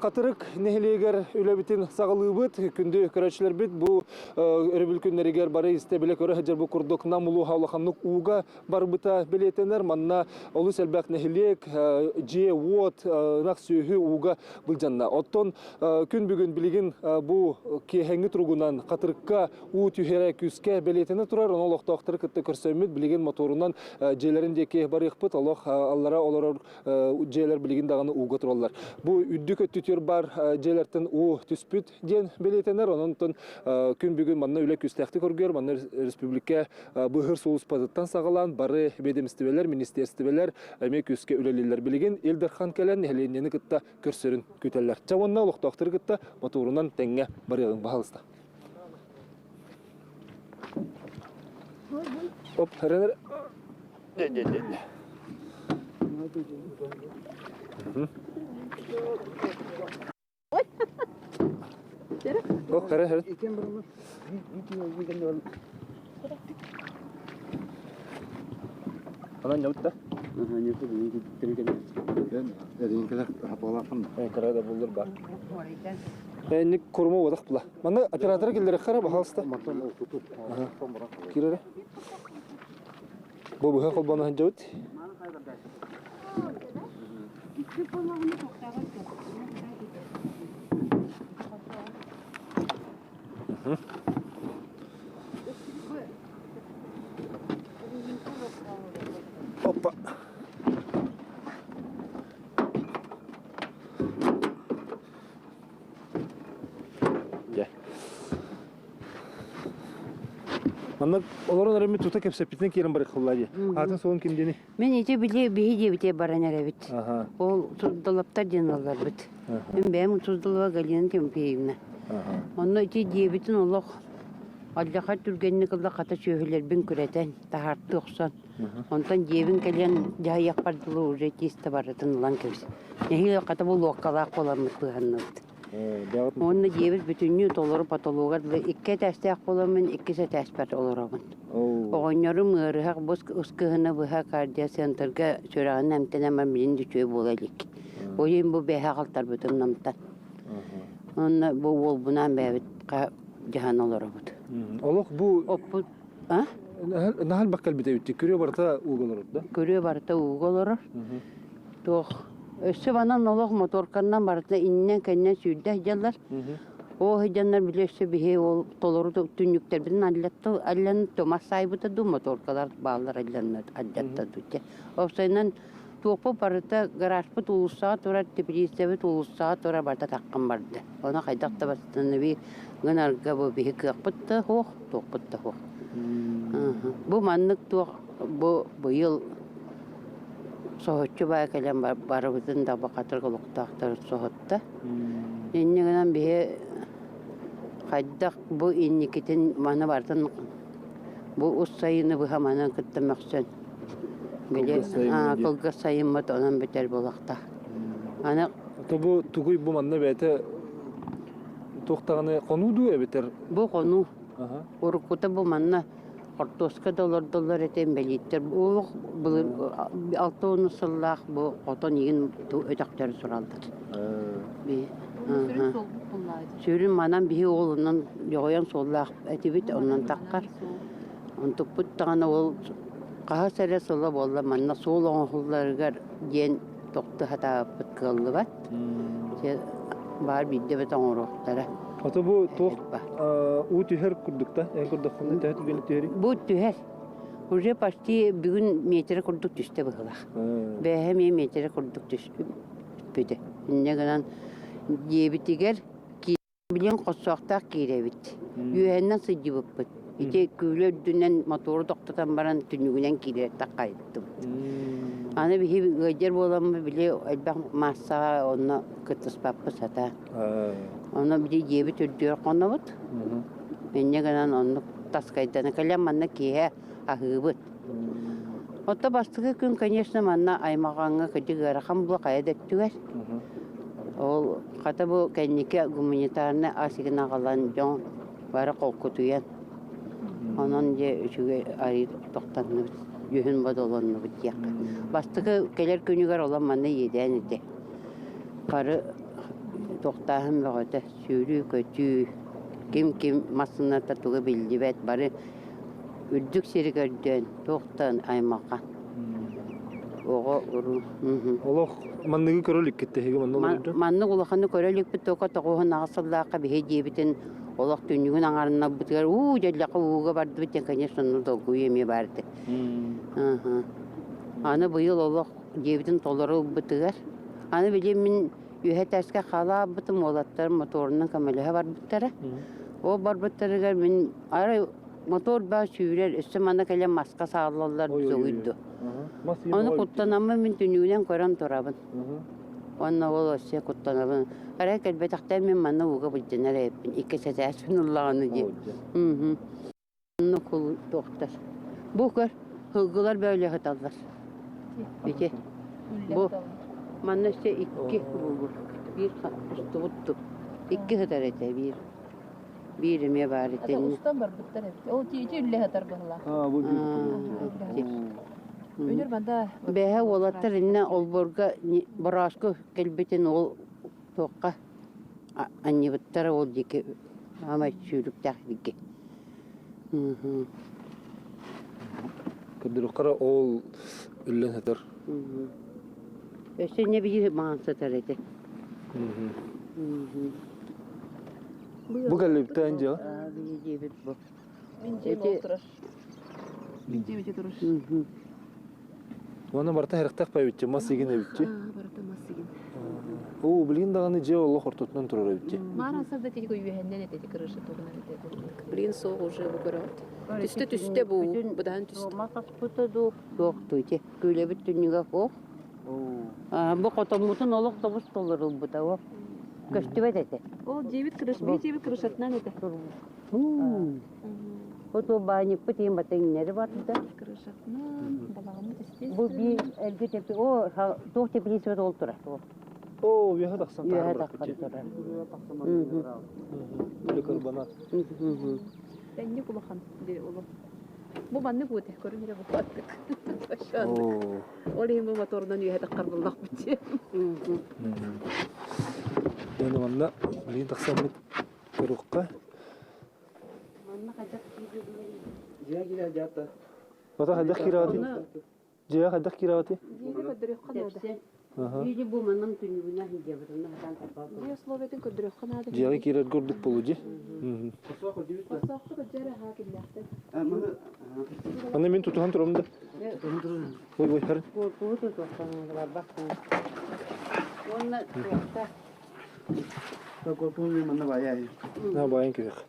Хатырык нэһилиэгэр үлэбитин саҕалыыбыт. Күндү көрөөччүлэрбит бу өрөбүл күннэригэр бары истэ-билэ көрө сылдьар бу курдук Нам улууһа улаханнык ууга барбыта бэлиэтэнэр. Манна олус элбэх нэһилиэк, дьиэ-уот, ынах сүөһү ууга былдьанна. Оттон күн бүгүн билигин бу киэһэҥҥи туругунан Хатырыкка уу түһэрэ күүскэ бэлиэтэнэ турар. Ону олохтоохтору кытта көрсөммүт билигин моторунан дьиэлэрин диэки барыахпыт. Олох аллара олорор дьиэлэр билигин даҕаны ууга тураллар. Бу үрдүк өттүтүгэр баар дьиэлэртэн уу түспүт диэн бэлиэтэнэр. Онон күн бүгүн манна үлэ күүстээхтик оргуйар. Манна республика быһыр сулууспатыттан саҕалаан бары биэдэмистибэлэр, министиэристибэлэр эмиэ күүскэ үлэлииллэр. Билигин Ил Дархан кэлэн нэһилиэнньэни кытта көрсөрүн күтэллэр. Чэ уонна олохтоохтору кытта мотуорунан тэҥҥэ барыаҕыҥ, баһалыста. Оп, эрэнэр. Ох, хара хара. Анан ньабыт да? Кыра да буллар бар. Энник курма уодах була. Манна оператора киллэрэх баһалыста. Киирэрэ. Бу быһа холбоно сылдьабыт. Опа. Дьэ. Манна олорон эрэммит тута кэпсэппитинэн киирэн барыаххыллаа дии. Аатын суолун ким диэни? Мин ити били биһи диэбите баран эрэбит. Ол Сурдалаптар диэн олорбут. Мин бэйэм Сурдалова Галина Тимофеевна. Онно ити диэбитин олох алдьархай түргэнник ылла хата сүөһүлэрбин күрэтэн таһаарты охсон. Онтон дьиэбин кэлэн дьаһайыахпар дылы уже тиистэ барытын ылан кэбис. Нэһиилэ хата бу луоккалаах буоламмыт быыһанныбыт. Уонна дьиэбит бүтүннүү толору потолугар дылы икки этээстээх буоламмын иккис этээспэр олоробун. Оҕонньорум ыарыһах бу ыс кыһыны быһа кардиоцентрга сүрэҕин эмтэнэн баран билин да үчүгэй буола илик. Ол иһин бу бэһэ аҕалтарбытым намтан. Уонна бу уолбунаан бэйэбит дьаһан олоробут. Олох бу Оппут а? Наһаа элбэх кэлбит эбит. Күрүө барыта ууга олорор да? Күрүө барыта ууга олорор. Туох өссө банан олох моторканнан барыта иннинэн-кэннинэн сүүрдэ сылдьаллар. Ол сылдьаннар били өссө биһи ол толору түннүктэрбитин аллатта аллан томас саайбыта дуу моторкалар бааллар алланна алдьатта дуу дьэ. Уопсайынан туохпут барыта гаражпыт уулуссаҕа турар, теплицэбит уулуссаҕа турар барыта таххан барда. Ону хайдах да восстанови гынарга бу биһи кыахпыт да суох, туохпут да суох. Бу маннык туох бу быйыл Соһуччу баа кэлэн барыбытын да бакатырга олохтоохторун соһутта. Инньэ гынан биһи хайдах бу инникитин маны барытын бу ус сайыны быһа манан кытта мөхсөн били кылгас сайыммыт онон бүтэр буолуохтаах. Аны бу тугуй бу манна бэйэтэ туох даҕаны хонуу дуу эбэтэр Бу хонуу. Уруккута бу манна Хортуоска да олордоллор этэ инбэлииттэр олох былыр 60 сыллаах бу хотон игин өтөхтөрү сураллар. Сүрүн манан биһи уолунан дьоҕойон суоллаах этибит онон таххар. Онтукпут даҕаны ол хаһыс эрэ сыла буолла манна суол оҥоһулларыгар диэн тохту сатаабыппыт кыаллыбат. Баар биирдэ эбэтэ оҥоруохтара. Ото бу туох уу түһэр курдук да? Эн курдукхуна төһө түргэнник түһэрий? Бу түһэр. Уже почти бүгүн метр курдук түстэ быһыылаах. Бэһэ эмиэ метр курдук түспүтэ. Инньэ гынан дьиэбитигэр Билигин хоссоохтоох киирэбит. Үөһэннэн сылдьыбыппыт. Ити күүлэ үрдүнэн мотуору тохтотон баран түннүгүнэн киирэртэн хайыттыбыт. Аны биһи ыалдьар буоламмыт били элбэх маассаҕа онно кыттыспаппыт сатаан. Онно били дьиэбит үрдүгэр хонобут. Инньэ гынан оннук таскайдана кэлэн манна киэһэ аһыыбыт. Отто бастакы күн, конечно, манна аймаҕаҥҥа кырдьык ыарахан буолуо хайа да өттүгэр. Ол хата бу кэнники гуманитарнай ас игин аҕалан дьон бары холкутуйан, онон дьэ үчүгэй арыы тохтоннубут, дьүһүн бодолоннубут диэххэ. Бастакы кэлэр күнүгэр олом манна иэдээн этэ. Бары Туохтааһын бөҕөтө, сүүрүү-көтүү, ким-ким массыыната туга биллибэт, бары үрдүк сири көрдөөн, туохтан аймаха. Оҕо уруу. Олох манныгы көрө иликкит эһиги манна олордо? Маннык улаханы көрө иликпит тока тоҕуһун аҕыс сыллаахха биһи диэбитин олох түннүгүн аҥарыннарбытыгар уу дьэллэхэ ууга бардыбыт диэн конечно онно долгуйуу эмиэ баар этэ. Аны быйыл олох дьиэбитин толору ылбытыгар аны били мин үһэ этээскэ халаабытым уолаттар моторунан көмөлөһө барбыттара. Ол барбыттарыгар мин арай мотор баа сүүрэр өссө манна кэлэн маска сааллаллар соһуйду. Ону куттанаммын мин түннүгүнэн көрөн турабын. Уонна ол өссө куттанабын. Арай кэлбэтэхтэр мин манна ууга былдьанар эбиппин. Иккис этээспин ыллаҕына дии. Онно туохтар. Бу көр, сылгылар бөөлө сыталлар. Ити. Бу манна өссө икки булбут. Биир устубут Икки сытар этэ биир. Биир эмиэ баар Ата итиннэ. устан барбыттар эбит. Ол ити үллэ сытар быһылаах. А, бу биир. Үнүр манда Бэһэ уолаттар иннэ олбуорга борооску кэлбитин ол туохха анньыбыттара ол диэки аамай сүүрүктээх диэки. Көрдөрөххө ол үллэн сытар. Өссө не биир маҥан сытар этэ. Бу кэллибиттэн дьэ. Диэбит бу. Мин дьиэм ол турар. Мин дьиэм ити турар. Уонна барыта харахтаах байбытчы, мас игин эбитчи. Барыта мас игин. Оо, билигин даҕаны дьиэ олох ортотунан турар эбитчи. Маара сарда тиги үөһэннэн этэ крыша тугунан этэ. Блин, суох уже бу көрөҕүт. Түстэ түстэ бу, быдаһан түстэ. Мас аспыта дуу, суох дуу ити. Күүлэбит түннүгэ суох. Бу хотоммутун олох тобус толорулбута о. Көстүбэт этэ. Ол дьиэбит крыш, бии дьиэбит крышатынан этэ. Ото баанньыкпыт иин бата иҥнэри барда. Крышатынан, балаҕаммыт естественно. Бу биир эргэ тэпи о туох теплицабыт ол турар. Оо, үөһэ тахсан Үөһэ тахсан турар. Поликарбонат. Тэнник улахан улах. Бу маннык уоте көрүн эрэ бу аттык. Ол иһин бу моторунан үөһэ таххар буллахпыт. Дьону манна билигин тахсаммыт көрүөххэ. Ото хайдах киирээти? Дьиэ хайдах киирээти? Дьиэни көрдөрүөххэ наада. Биири бу манан түннүгүнэн сылдьабытын хатан Дьиэ условиятын көрдөрүөххэ наада. Дьиэҕэ киирэргэ ордук буолуо дии. Хосооххо көрдөрө аһаа киллээхтэр. Аны мин тутуһан турам да. Ой, ой, харын. Куотуу тутуохтан барбах. Уонна туохта На байын күйэх.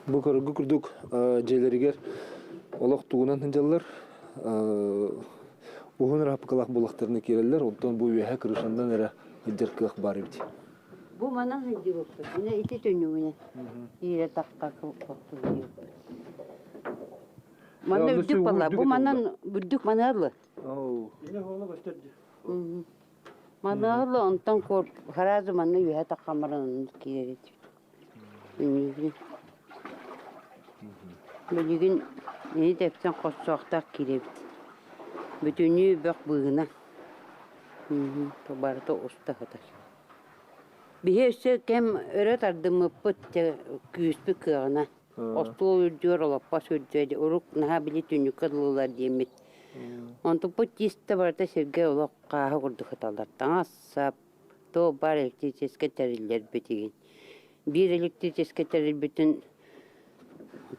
Бу көргү курдук дьиэлэригэр олох тугунан сылдьаллар. Уһун ыраппыкалаах булахтарына киирэллэр, онтон бу үөһэ крышандан эрэ сылдьар кыах баар эбит. Бу манан сылдьыбыппыт. Міне ити түннүгүнэн киирэ тахха охтубут. Манна үрдүк балла. Бу манан үрдүк маныаллы. Маныаллы онтон кор харазы манна үөһэ таххан баран киирэр этибит. Билигин ини тэпсэн хоссоохтоох киирэбит. Бүтүннүү бөх быыһына. Барыта уста сытар. Биһи өссө кэм өрө тардыммыппыт күүспүт кыаҕына. Остуол үрдүгэр олоппос үрдүө урук наһаа били түннүккэ дылылар диэммит. Онтуппут тиистэ барыта сиргэ олох хааһы курдук сыталлар. Таҥас-сап, туох баар электрическэй тэриллэрбит игин. Биир электрическэй тэрилбитин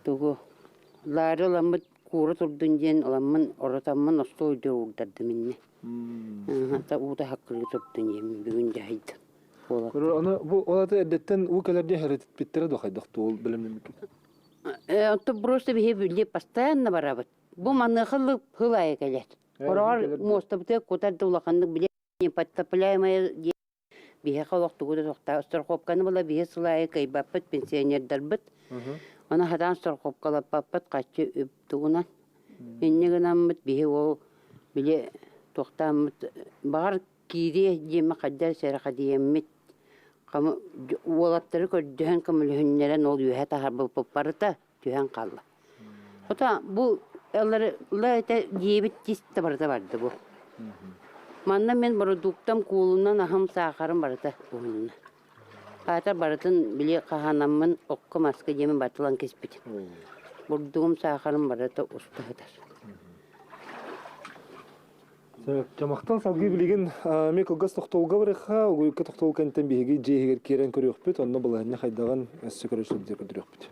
тугу лаары ыламмыт куура турдун диэн ыламмын оротоммун остуол үрдүгэр уурдардым иннэ. Уута хаккырыы турдун диэммин бүгүн дьаһайдым. Аны бу ол аты эрдэттэн уу кэлэр диэн хэрэтиппиттэрэ да хайдах туол бэлэмнэммиккит? Оттон просто биһи били постоянно барабыт. Бу маныаха хыл айы кэлэр. Ороҕор муостабытыгар кутар да улаханнык били неподтопляемая диэн биһиэхэ олох тугу да суохтаах. Страховканы була биһи сыл аайы кыайбаппыт пенсионердарбыт. Ону хатаан страховкалаппаппыт хаччы үп тугунан. Инньэ гынаммыт биһи ол били туохтааммыт баҕар киириэ диэмэ хайдах сэрэхэдийэммит уолаттары көрдөһөн көмөлөһүннэрэн ол үөһэ таһаарбыппыт барыта түһэн хаалла. Ото бу ылла этэ диэбит тис да барыта барды бу. Манна мин бородууктам куулунан аһым саахарым барыта уһунна. Аата барытын били хаһаанаммын окко-маска диэмин батылан кэспитим. Бурдугум саахарым барыта уста сытар. Махтал салгыы билигин эмиэ кылгас тохтобулга барыахха, угуйукка тохтобул кэнниттэн биһиги дьиэ иһигэр киирэн көрүөхпүт, онно балаһыанньа хайдаҕын өссө көрө сылдьа көрдөрүөхпүт.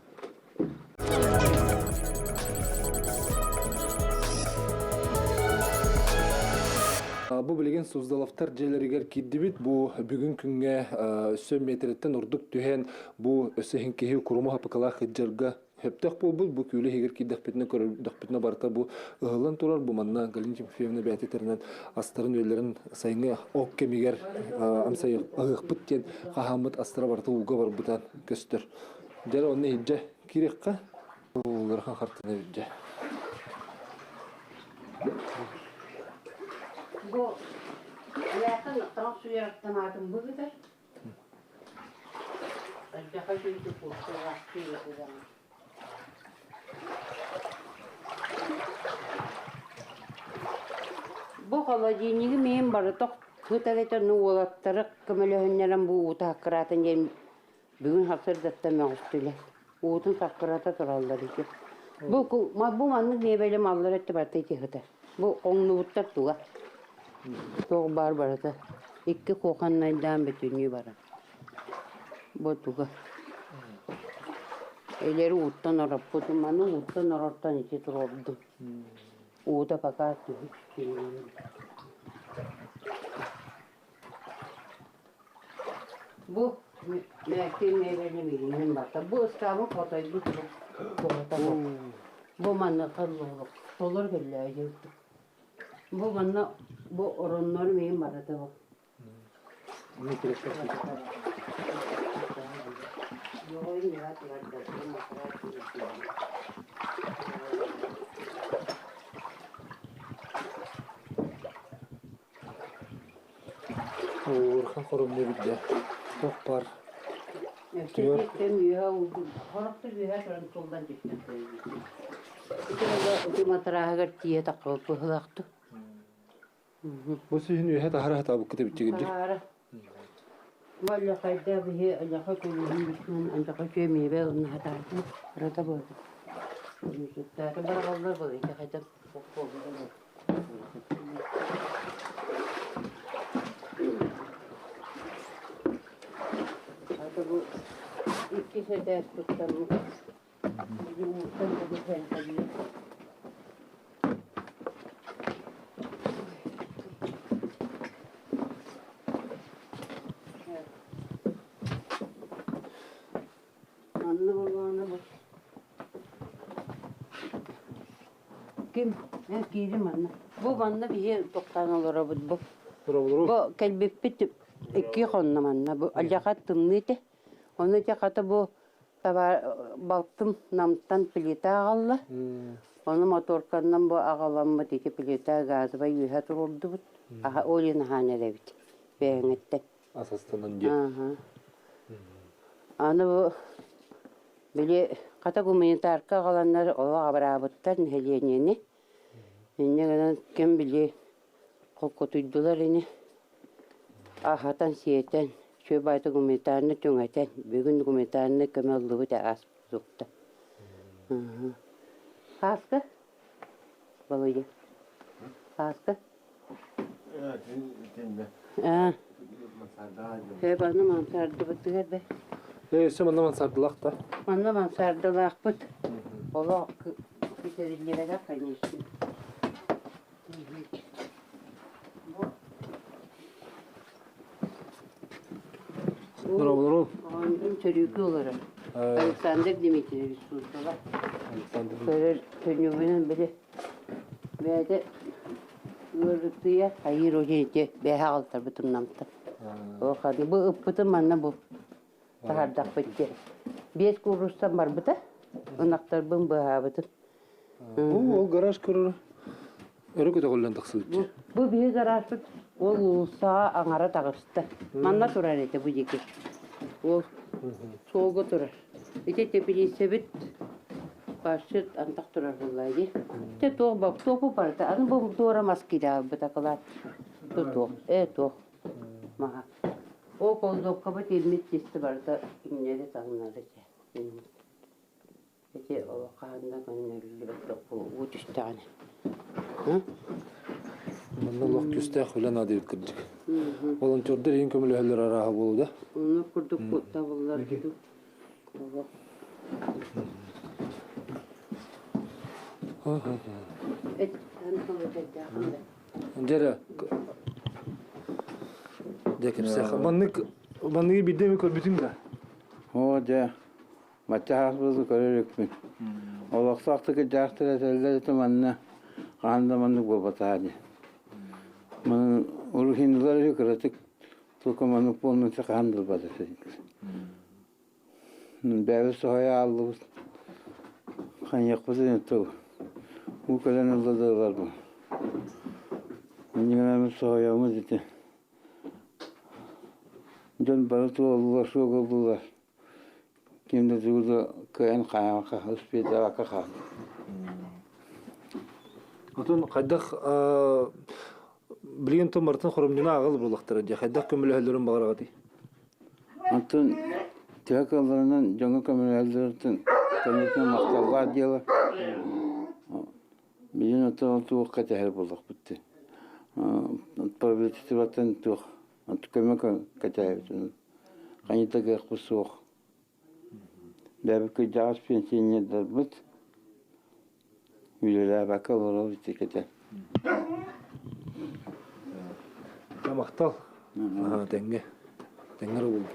Бу билигин Суздаловтар дьиэлэригэр киирдибит. Бу бүгүн күҥҥэ өссө миэтэрэттэн ордук түһэн, бу өссө иһин киһи куруму хапыкалаах ыдьарга сөптөөх буолбут. Бу күүлэ иһигэр киирдэхпитинэ көрдөхпүтүнэ барыта бу ыһыллан турар. Бу манна Галина Тимофеевна бэйэтэ астарын-үөллэрин сайыҥҥы ок кэмигэр амсайыахпыт диэн хаһааммыт астара барыта ууга барбыта көстөр. Дьэ онно иһирдьэ киириэххэ. Ыарахан хартыына илдьэ. Бу Айаатан таҥас суйарыттан аатын быһыта. Элбэхэ күнтү куртугаахтыы ытыдаҕын. Бу холодильнигы миин барыта сытар этэ, ну уолаттары көмөлөһүннэрэн бу уута хаккыраатын диэн Бүгүн сарсыардаттан мөҕүстүлэр. Уутун саккырата тураллар ити. Бу бу маннык миэбэли маллар өттө барыта ити сытар. Бу оҥнубуттар туга. Туох баар барыта. Икки кухоннайдаан бүтүннүү баран. Бу туга. Элери ууттан ороппутум, маны ууттан ороттон ити туруордум. Уута пока түһүк Бу мээккэ миэбэли миигинэн барта. Бу ыскаабы хотойбут бу куһата бу. Бу манныка луолук толор көллөөдьүбүт. Бу манна бу ороннор миин барыта бу. Уурхан хоромньу билдэ. Туох баар түөр Хорохтор үөһэ туран туллан түстэн Ити матырааһыгар тиийэ таххыбыт быһылаахту. Бу сүүһүн үөһэ таһара хатаабыккыт эбит Таһара. Аллахайда биһи аллаха кулуһун бүтүн антаха чүөмиэбэ ылына хатаатын рата буолду. Сүттааты барагаллар был хайда Ата бу иккис этээс туттаммыт. Ууртан кэбиһэн кэллим. Манна буоллаҕына бу Ким? Эн киирим манна. Бу манна биһи тохтоон олоробут бу. Бу кэлбиппит икки хонно манна. Бу алдьархай тымныы этэ. Ону ити хата бу балтым Намтан плита аҕалла. Ону моторканнан бу аҕаламмыт ити плита газовай үөһэ туруордубут. Аха ол аһаан эрэбит бэйэҥиттэн. Ас астанан диэн. Аны бу били хата гуманитарка аҕаланнар олох абыраабыттар нэһилиэнньэни. Инньэ гынан ким били холкутуйдулар ини аһатан-сиэтэн үчүгэй баайта гуманитарнай түҥэтэн бүгүн гуманитарнай көмө ыллыбыт ааспыт Ааска Балыйа Ааска Аа Ээ манна мансардыбытыгар да Ээ өссө манна мансардылаах да Манна мансардалаахпыт. Олох бүтэриллибэтэх, конечно. Здорово, Оҕонньорум төрүүкү олорор. Александр Дмитриевич Суздала. Александр. Көрөр көнньүгүнэн били бэйэтэ ыарытыйа хайыыр ити бэйэ аҕалтарбытым намта. Ол ханна бу ыппытым манна бу таһаардахпыт диэн. Биэс куурустан барбыта. Ынахтарбын быһаабытым. Бу ол гараж көрөр өрө көтөҕүллэн тахсыбыт. Бу биһи гаражпыт ол уулуссаҕа аҥара таҕыста. Манна турар этэ бу диэки. Ол суолга турар. Ити тэпилииссэбит паршит антах турар буолла дии. Те туох туох барыта. Аны бу туора мас киирэ хаалбыта кылаат. Туох, ээ туох маһа. Ол колдуоккабыт ииммит чисти барыта иҥнэри таҥнары чэ. Ити олох хаһан да көннөрүллүбэт уу түстэҕинэ. Манна олох күүстээх үлэ наада эбит кырдьык. Волонтердар иһин көмөлөһөллөр арааһа буолуо да? Оннук курдук табыллар олох. Дьэрэ дьэ кэпсээх. Маннык манныгы биирдэ эмэ көрбүтүҥ да? Оо дьэ, бачча ааспыты көрө иликпин. Олохтоохтук дьаахтар этэллэр этэ манна хаһан да маннык буолбатаҕа дии. Манан уруһуйдуулар үһү кыратык только маннык буолнунча хаһан да ылбат этэ. Бэйэбит соһуйа ааллыбыт. Хайыахпытый тугу. Уу кэлэн ылла да ыларбын. Инньэ соһуйабыт ити. Дьон бары туоллулар, суох ыллылар. Ким да тугу да кыайан хаайбакка, успедаабакка хаалла. Отон хайдах билигин то мартын хоромньуна аҕал буоллахтара дии. Хайдах көмөлөһөллөрүн баҕараҕытый? Онтон төһө кыалларынан дьоҥҥо көмөлөһөллөрүттэн конечно махталлаах дьыала. Билигин оттон туох кэтэһэр буоллахпыт дии. Правительствоттан туох көмө кэтэһэбит. Хайыта кыахпыт суох. Бэйэбит кырдьаҕас пенсионердарбыт үлэлээбэккэ олоробут ити кэтэ. Махтал. Тэҥҥэ. Тэҥҥэ эрэ буолуо.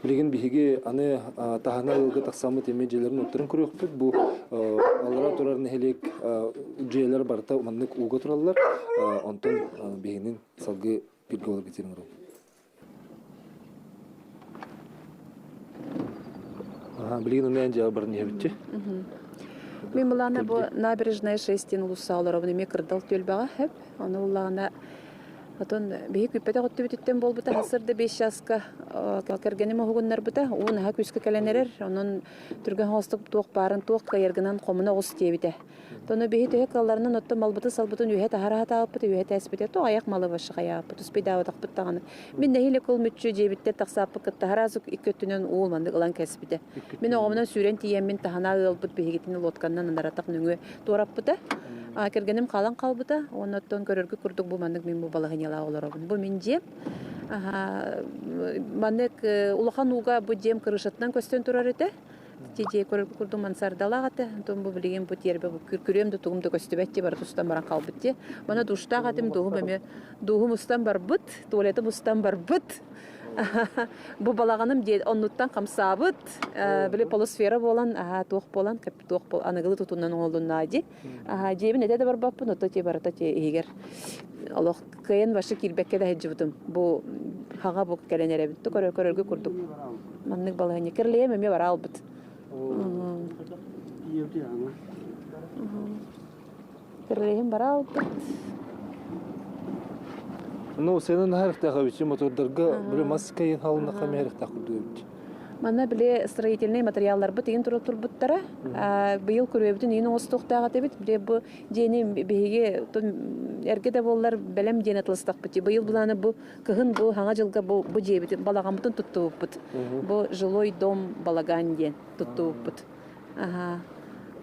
Билигин биһиги аны таһына ыалга тахсаммыт эмиэ дьиэлэрин уоттарын көрүөхпүт. Бу аллара турар нэһилиэк дьиэлэр барыта маннык ууга тураллар. Онтон биһигинин салгыы бииргэ олорго тиэрэн оҥоробут. Билигин онно эн дьиэҕэ баран иһэбитчи. Мин былаана бу набережная 6 улусса олоробун эмиэ кырдал түөлбэҕэ хөп. Ону уллаҕына отон биһи күүппэтэх өттүбүтүттэн буолбута хасырда 5 часка кэргэним уһугуннарбыта уу наһаа күүскэ кэлэн эрэр. Онон түргэн хоостук туох баарын туох кыайаргынан хомуна оҕус диэбитэ. Тону биһи төһө кыалларынан оттон малбытын-салбытын үөһэ таһара сатаабыппыт, үөһэ тээспитэ, то айах малы башы хайааппыт, успейдаабатахпыт даҕаны. Мин нэһиилэ кыл мүччү дьиэбиттэн тахсааппыт кытта сразу икки өттүнэн уул маннык ылан кэспитэ. Мин оҕомунан сүүрэн тиийэммин таһына ыалбыт биһигитин лодканнан анаратах нөҥүө туораппыта. А кэргэним хаалан хаалбыта, уонна оттон көрөргүт курдук бу маннык мин бу балаһыньалаах олоробун. Бу мин дьиэм. Маннык улахан ууга бу дьиэм крышатынан көстөн турар этэ. Дьиэ көрөргө курдук мансардалаах этэ. Онтон бу билигин бу тиэрбэ бу күрүөм да тугум да көстүбэт дии барыта устан баран хаалбыт дии. Мана душтаах этим дууһум эмиэ дууһум устан барбыт, туалетым устан барбыт. Бу балаҕаным дии оннуттан хамсаабыт. Били полусфера буолан, аһаа туох буолан, туох аныгылы тутунан оҥолуннаа дии. Аһаа дьиэбин этэ да барбаппын, ото тиэ барыта тиэ иһигэр олох кыайан вообще киирбэккэ да сылдьыбытым. Бу хаҥа бу кэлэн эрэбин. Ту көрө көрөргө курдук. Маннык балаһыанньа. Кирлиэм эмиэ бара албыт. Кирлиэм бара албыт. Ну, сенен харахтаах эбит мотордарга били мас кайын халыннаха мээрихтаах курдук эбит. Манна били строительнай материалларбыт игин тура турбуттара. Быйыл көрүөбүтүн игин оҥостуохтаах этибит. Били бу дьиэни биһиги эргэ да буоллар бэлэм диэн атылыстахпыт. Быйыл былааны бу кыһын бу хаҥа дьылга бу бу дьиэбитин балаҕаммытын туттубуппут. Бу жилой дом балаган диэн туттубуппут. Аха.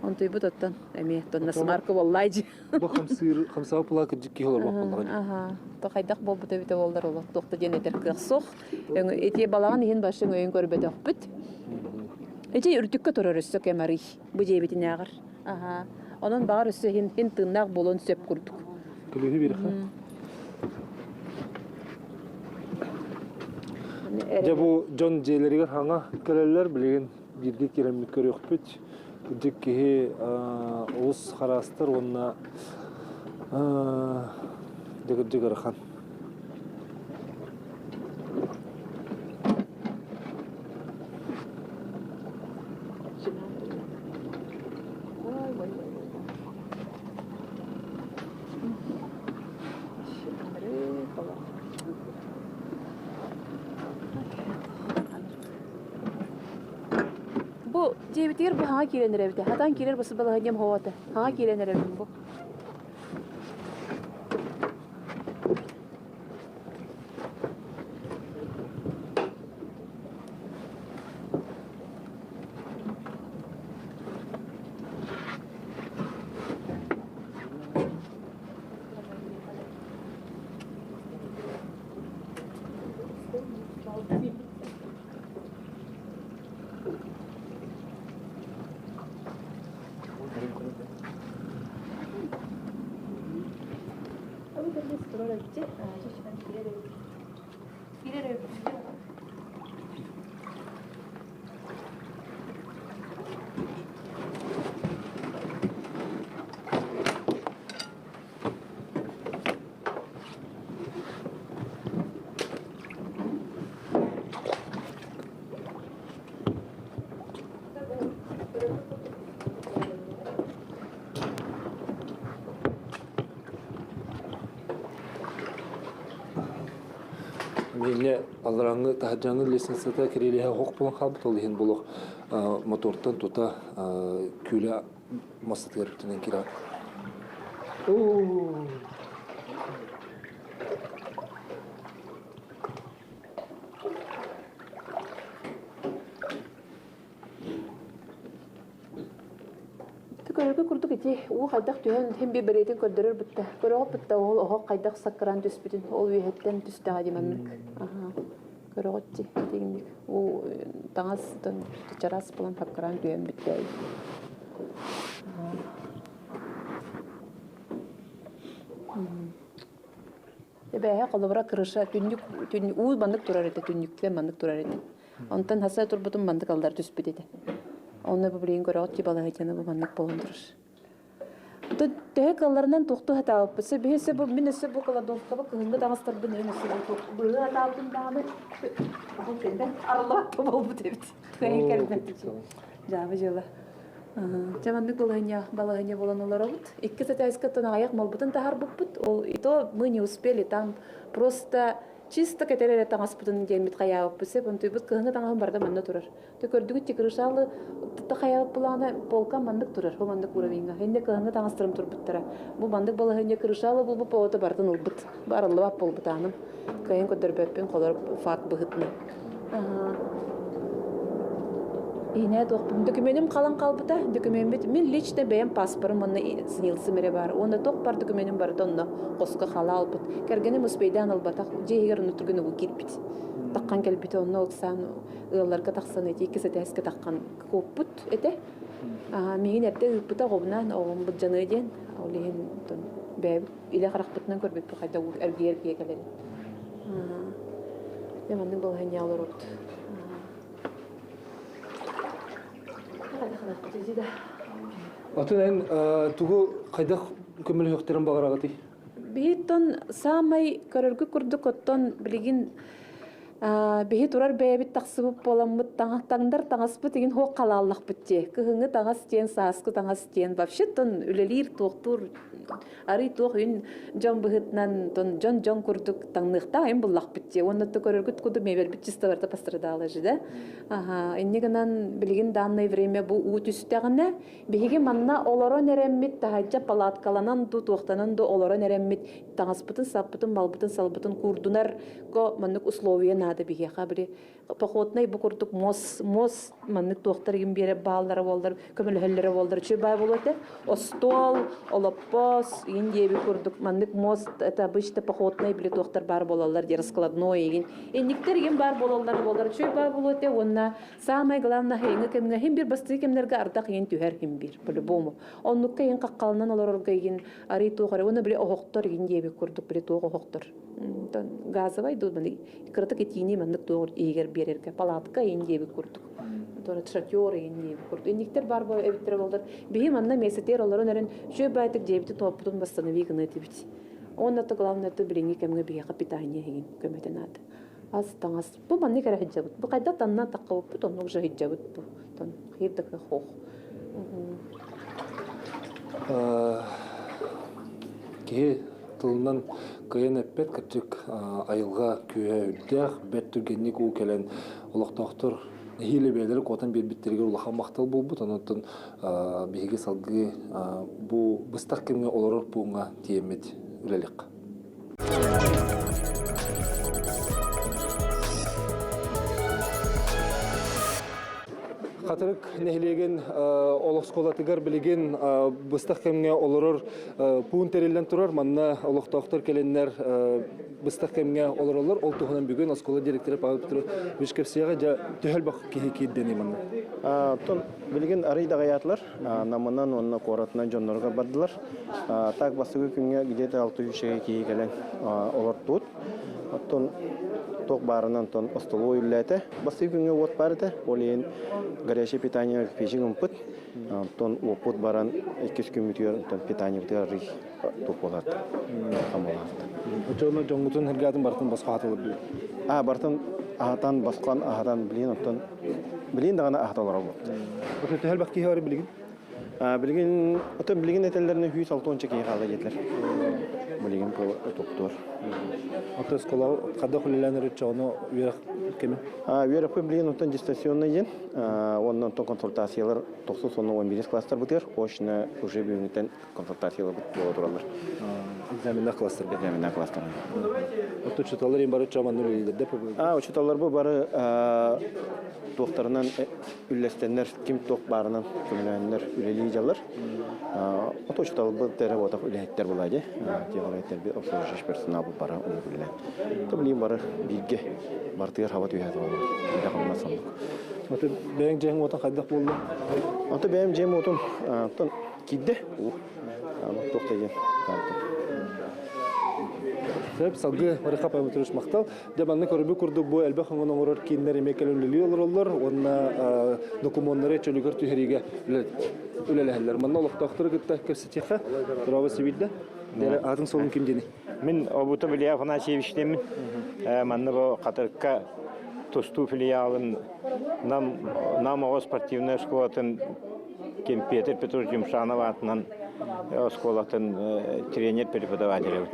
Онтуйбут оттон эмиэ тонна смарка буоллай дьи. Бу хамсыыр хамсаабы пулаа кырдьык киһи олорбох буоллаҕа. Аха. То хайдах буолбут эбитэ буоллар олох туох да диэн этэр кыах суох. Ити балаҕан иһин башы өйүн көрбөтөхпүт. Ити үрдүккэ турар өссө кэмарый бу дьиэбитинээҕэр. Аха. Онон баҕар өссө иһин иһин тыыннаах буолуон сөп курдук. Күлүһү биэрхэ. Дьэ бу дьон дьиэлэригэр хаҥа кэлэллэр билигин бииргэ киирэммит көрүөхпүт. Кырдьык киһи олус хараастар уонна дьэ кырдьык ыарахан. Бу дьиэбитигэр бу хаҥа киирэн эрэбит. Хатан киирэр бу балаһынньам хоҕото. Хаҥа киирэн эрэбин бу. Миэнэ алларааҥҥы таһырдьааҥҥы лестницата кирилиэһэ оһох буолан хаалбыт, ол иһин болох мотортан тута күүлэ муостатыгар үктэнэн киирэ. Көрөргө курдук ити уу хайдах түһэн иһин биир бэлиэтин көрдөрөр бытта. Көрөҕүт бытта ол оһох хайдах саккыраан түспүтүн ол үөһэттэн түстэҕэ дии маннык. Көрөҕүт дии итинник уу таҥас чараас буолан саккыраан түһэн бүттэ. Эбээһэ холобура крыша түннүк түннүк уу маннык турар этэ түннүктэн маннык турар этэ. Онтон хаса турбутум маннык аллар түспүт этэ. Онно бу билигин көрөҕүт ти балаһыйдьаны бу маннык буолан турар. Төһө кылларынан туохтуу хатаабыппыт. Биһи өссө бу мин өссө бу кладовкаба кыһыҥҥы таҥастарбын иһин өссө бу быһыы хатаабытым даҕаны оһол кэлбэт арыллыбат буолбут эбит. Кыайан кэлбэт. Дьаабы дьыала. Дьэ маннык балаһыанньа балаһыанньа буолан олоробут. Икки сэтээскэ аҕыйах малбытын таһаарбыппыт. Ол и то мы не успели там просто чисто кэтэр эрэ таҥаспытын диэммит хайаабыппыт сөп. Онтуйбут кыһыҥҥы таҥаһым барыта манна турар. Тэ көрдүгүт тикрышалы хайаабыт былаана полка маннык турар. Бу маннык уровеньга. Инде кыһыҥҥы таҥастарым турбуттара. Бу маннык балаһыанньа крышалы булбут оҕото барытын ылбыт. Бу арыллыбат буолбут ааным. Кыайан көрдөрбөппүн холор факт быһытынан. Иһинээ туохпун документим халан хаалбыта. Докумеммит мин лично бэйэм паспорым уонна снилсым эрэ баар. Уонна туох бар документим барыта онно хоско халаа ылбыт. Кэргэним успейдаан ылбатах. Дьиэ иһигэр онно түргэн угу киирбит. Таххан кэлбитэ онно ыксаан ыалларга тахсан ити иккис этээскэ таххан куоппут этэ. Миигин эрдэ ыыппыта оҕобунаан оҕом былдьаныа диэн. Ол иһин бэйэбит илэ харахпытынан көрбүппүт хайда эргийэ-эргийэ кэлэрин. Дьэ маннык балаһыанньа олоробут. Атын эн тугу хайдах көмөлөһүөхтэрин баҕараҕытый? Биһиттон саамай көрөргө курдук оттон билигин биһи турар бэйэбит тахсыбыт буоламмыт таҥдар таҥаспыт игин хуох халааллахпыт дии. Кыһыҥҥы таҥас диэн, сааскы таҥас диэн вообще тон үлэлиир туохтуур арый туох үн дьон быһыытынан тон дьон дьон курдук таҥныахтаах айын буллахпыт дии. Уонна то көрөргүт курдук мебельбит чисто барыта пострадала же да. Аха, инни гынан билигин данное время бу уу түстэҕинэ биһиги манна олорон эрэммит таһырдьа палаткаланан ду туохтанан ду олорон эрэммит таҥаспытын саппытын малбытын салбытын куурдунар ко маннык условия наада биһиэхэ били походнай бу курдук муос муос маннык туохтар игин биэрэ бааллара буоллар көмөлөһөллөрө буоллар үчүгэй баай буолуо этэ остуол олоппос игин диэби курдук маннык мост это обычно походнай били туохтар баар буолаллар диэн раскладной игин инниктэр игин баар буолаллара буоллар үчүгэй баай буолуо этэ уонна самое главное иҥи кэмҥэ хим бир бастыы кэмнэргэ ардах игин түһэр хим бир по-любому оннукка игин хаххаланан олорорго игин арый туох эрэ уонна били оһохтор игин диэбит курдук били туох оһохтор газовай дуу кыратык итиини маннык туох иһигэр биэрэргэ палатка иин диэбит курдук шатер иин диэбит курдук инниктэр баар эбиттэрэ буоллар биһи манна миэстэтигэр олорон эрэн үчүгэй баайтык дьиэбитин туоппутун восстанови гына этибит уонна то главное то билиҥҥи кэмҥэ биһиэхэ питание иһигин көмөтө наада ас таҥас бу маннык эрэ сылдьабыт бу хайдах танна таххыбыппыт оннук уже сылдьабыт бу тон хир да хоох Киһи тылынан кыайан эппэт кырдьык айылҕа күүһэ үрдээх, бэрт түргэнник уу кэлэн олохтоохтор нэһиилэ бэйэлэрэ куотан биэрбиттэригэр улахан махтал буолбут. Онон биһиги салгыы бу быстах кэмҥэ олорор пууҥҥа тиийэммит үлэлиэххэ. Хатырык нэһилиэгин олоскуолатыгар билигин быстах кэмҥэ олорор пуун тэриллэн турар. Манна олохтоохтор кэлэннэр быстах кэмҥэ олороллор. Ол туһунан бүгүн оскуола директора Павел Петрович кэпсиэҕэ. Дьэ, төһө элбэх киһи киирдэний манна? Оттон билигин арый даҕайаатылар. Намынан уонна куоратынан дьонноругар бардылар. Так бастакы күҥҥэ где-то 600 киһи кэлэн олортубут. Оттон туох баарынан онтон остолуой үллээтэ. Бастакы күҥҥэ уот баар этэ. Ол иһин горячее питание печи гымпыт. Онтон уоппут баран иккис күммүтүгэр онтон питаниебытыгар арый туох буолаат хамалаат. Оччоҕуна дьоҥҥутун эргээтин барытын босхо аһатылар дуу? Аа, барытын аһатан, босхон аһатан, билигин оттон билигин даҕаны аһата олоробут. Өтө төһө элбэх киһи бар билигин? Билигин, оттон билигин этэллэринэ 160 киһи хаалла диэтилэр. Билигин тохтуур. Оттон оскуола хайдах үлэлээн эрэр ону үөрэх кэми? Үөрэхпит билигин онтон дистанционный диэн, уонна онтон консультациялар тохсус уонна 11 класстарбытыгар очно уже бүгүҥҥүттэн консультацияларбыт буола тураллар. Экзаменнаах класстарга. Экзаменнаах класстарга. Оттон учууталлар им бары чоманнар үлэлииллэр да А, учууталлар бу бары туохтарынан үллэстэннэр, ким туох баарынан көмөлөһөннөр үлэлии дьаллар. Ото учууталбыт эрэ буотах үлэһиттэр буолаа дии. Тиэҕэлэһиттэрбит обслуживающий персонал бары оннук үлэлээн. То билигин бары бииргэ бартыгар хаба түһэ туолар. Үлэ хамнас оннук. Ото бэйэҥ дьиэҥ уотун хайдах буолла? Ото бэйэм дьиэм уотун оттон киирдэ. Туох да диэн. Сөп, салгыы Мария Павлович махтал. Дьэ манна көрбүт курдук бу элбэх өҥөнү оҥорор кииннэр эмиэ кэлэн үлэлии олороллор уонна докумуоннары чөлүгэр түһэриигэ үлэлэһэллэр. Манна олохтоохтору кытта кэпсэтиэххэ. Дорообо Сибирдэ. Аатын суолун ким диэний? Мин Обутов Илья Афанасьевич диэммин. Манна бу Хатырыкка тустуу филиалын Нам, Нам оҕо спортивнай школатын ким Петр Петрович Юмшанов аатынан оскуолатын тренер-преподавателебит.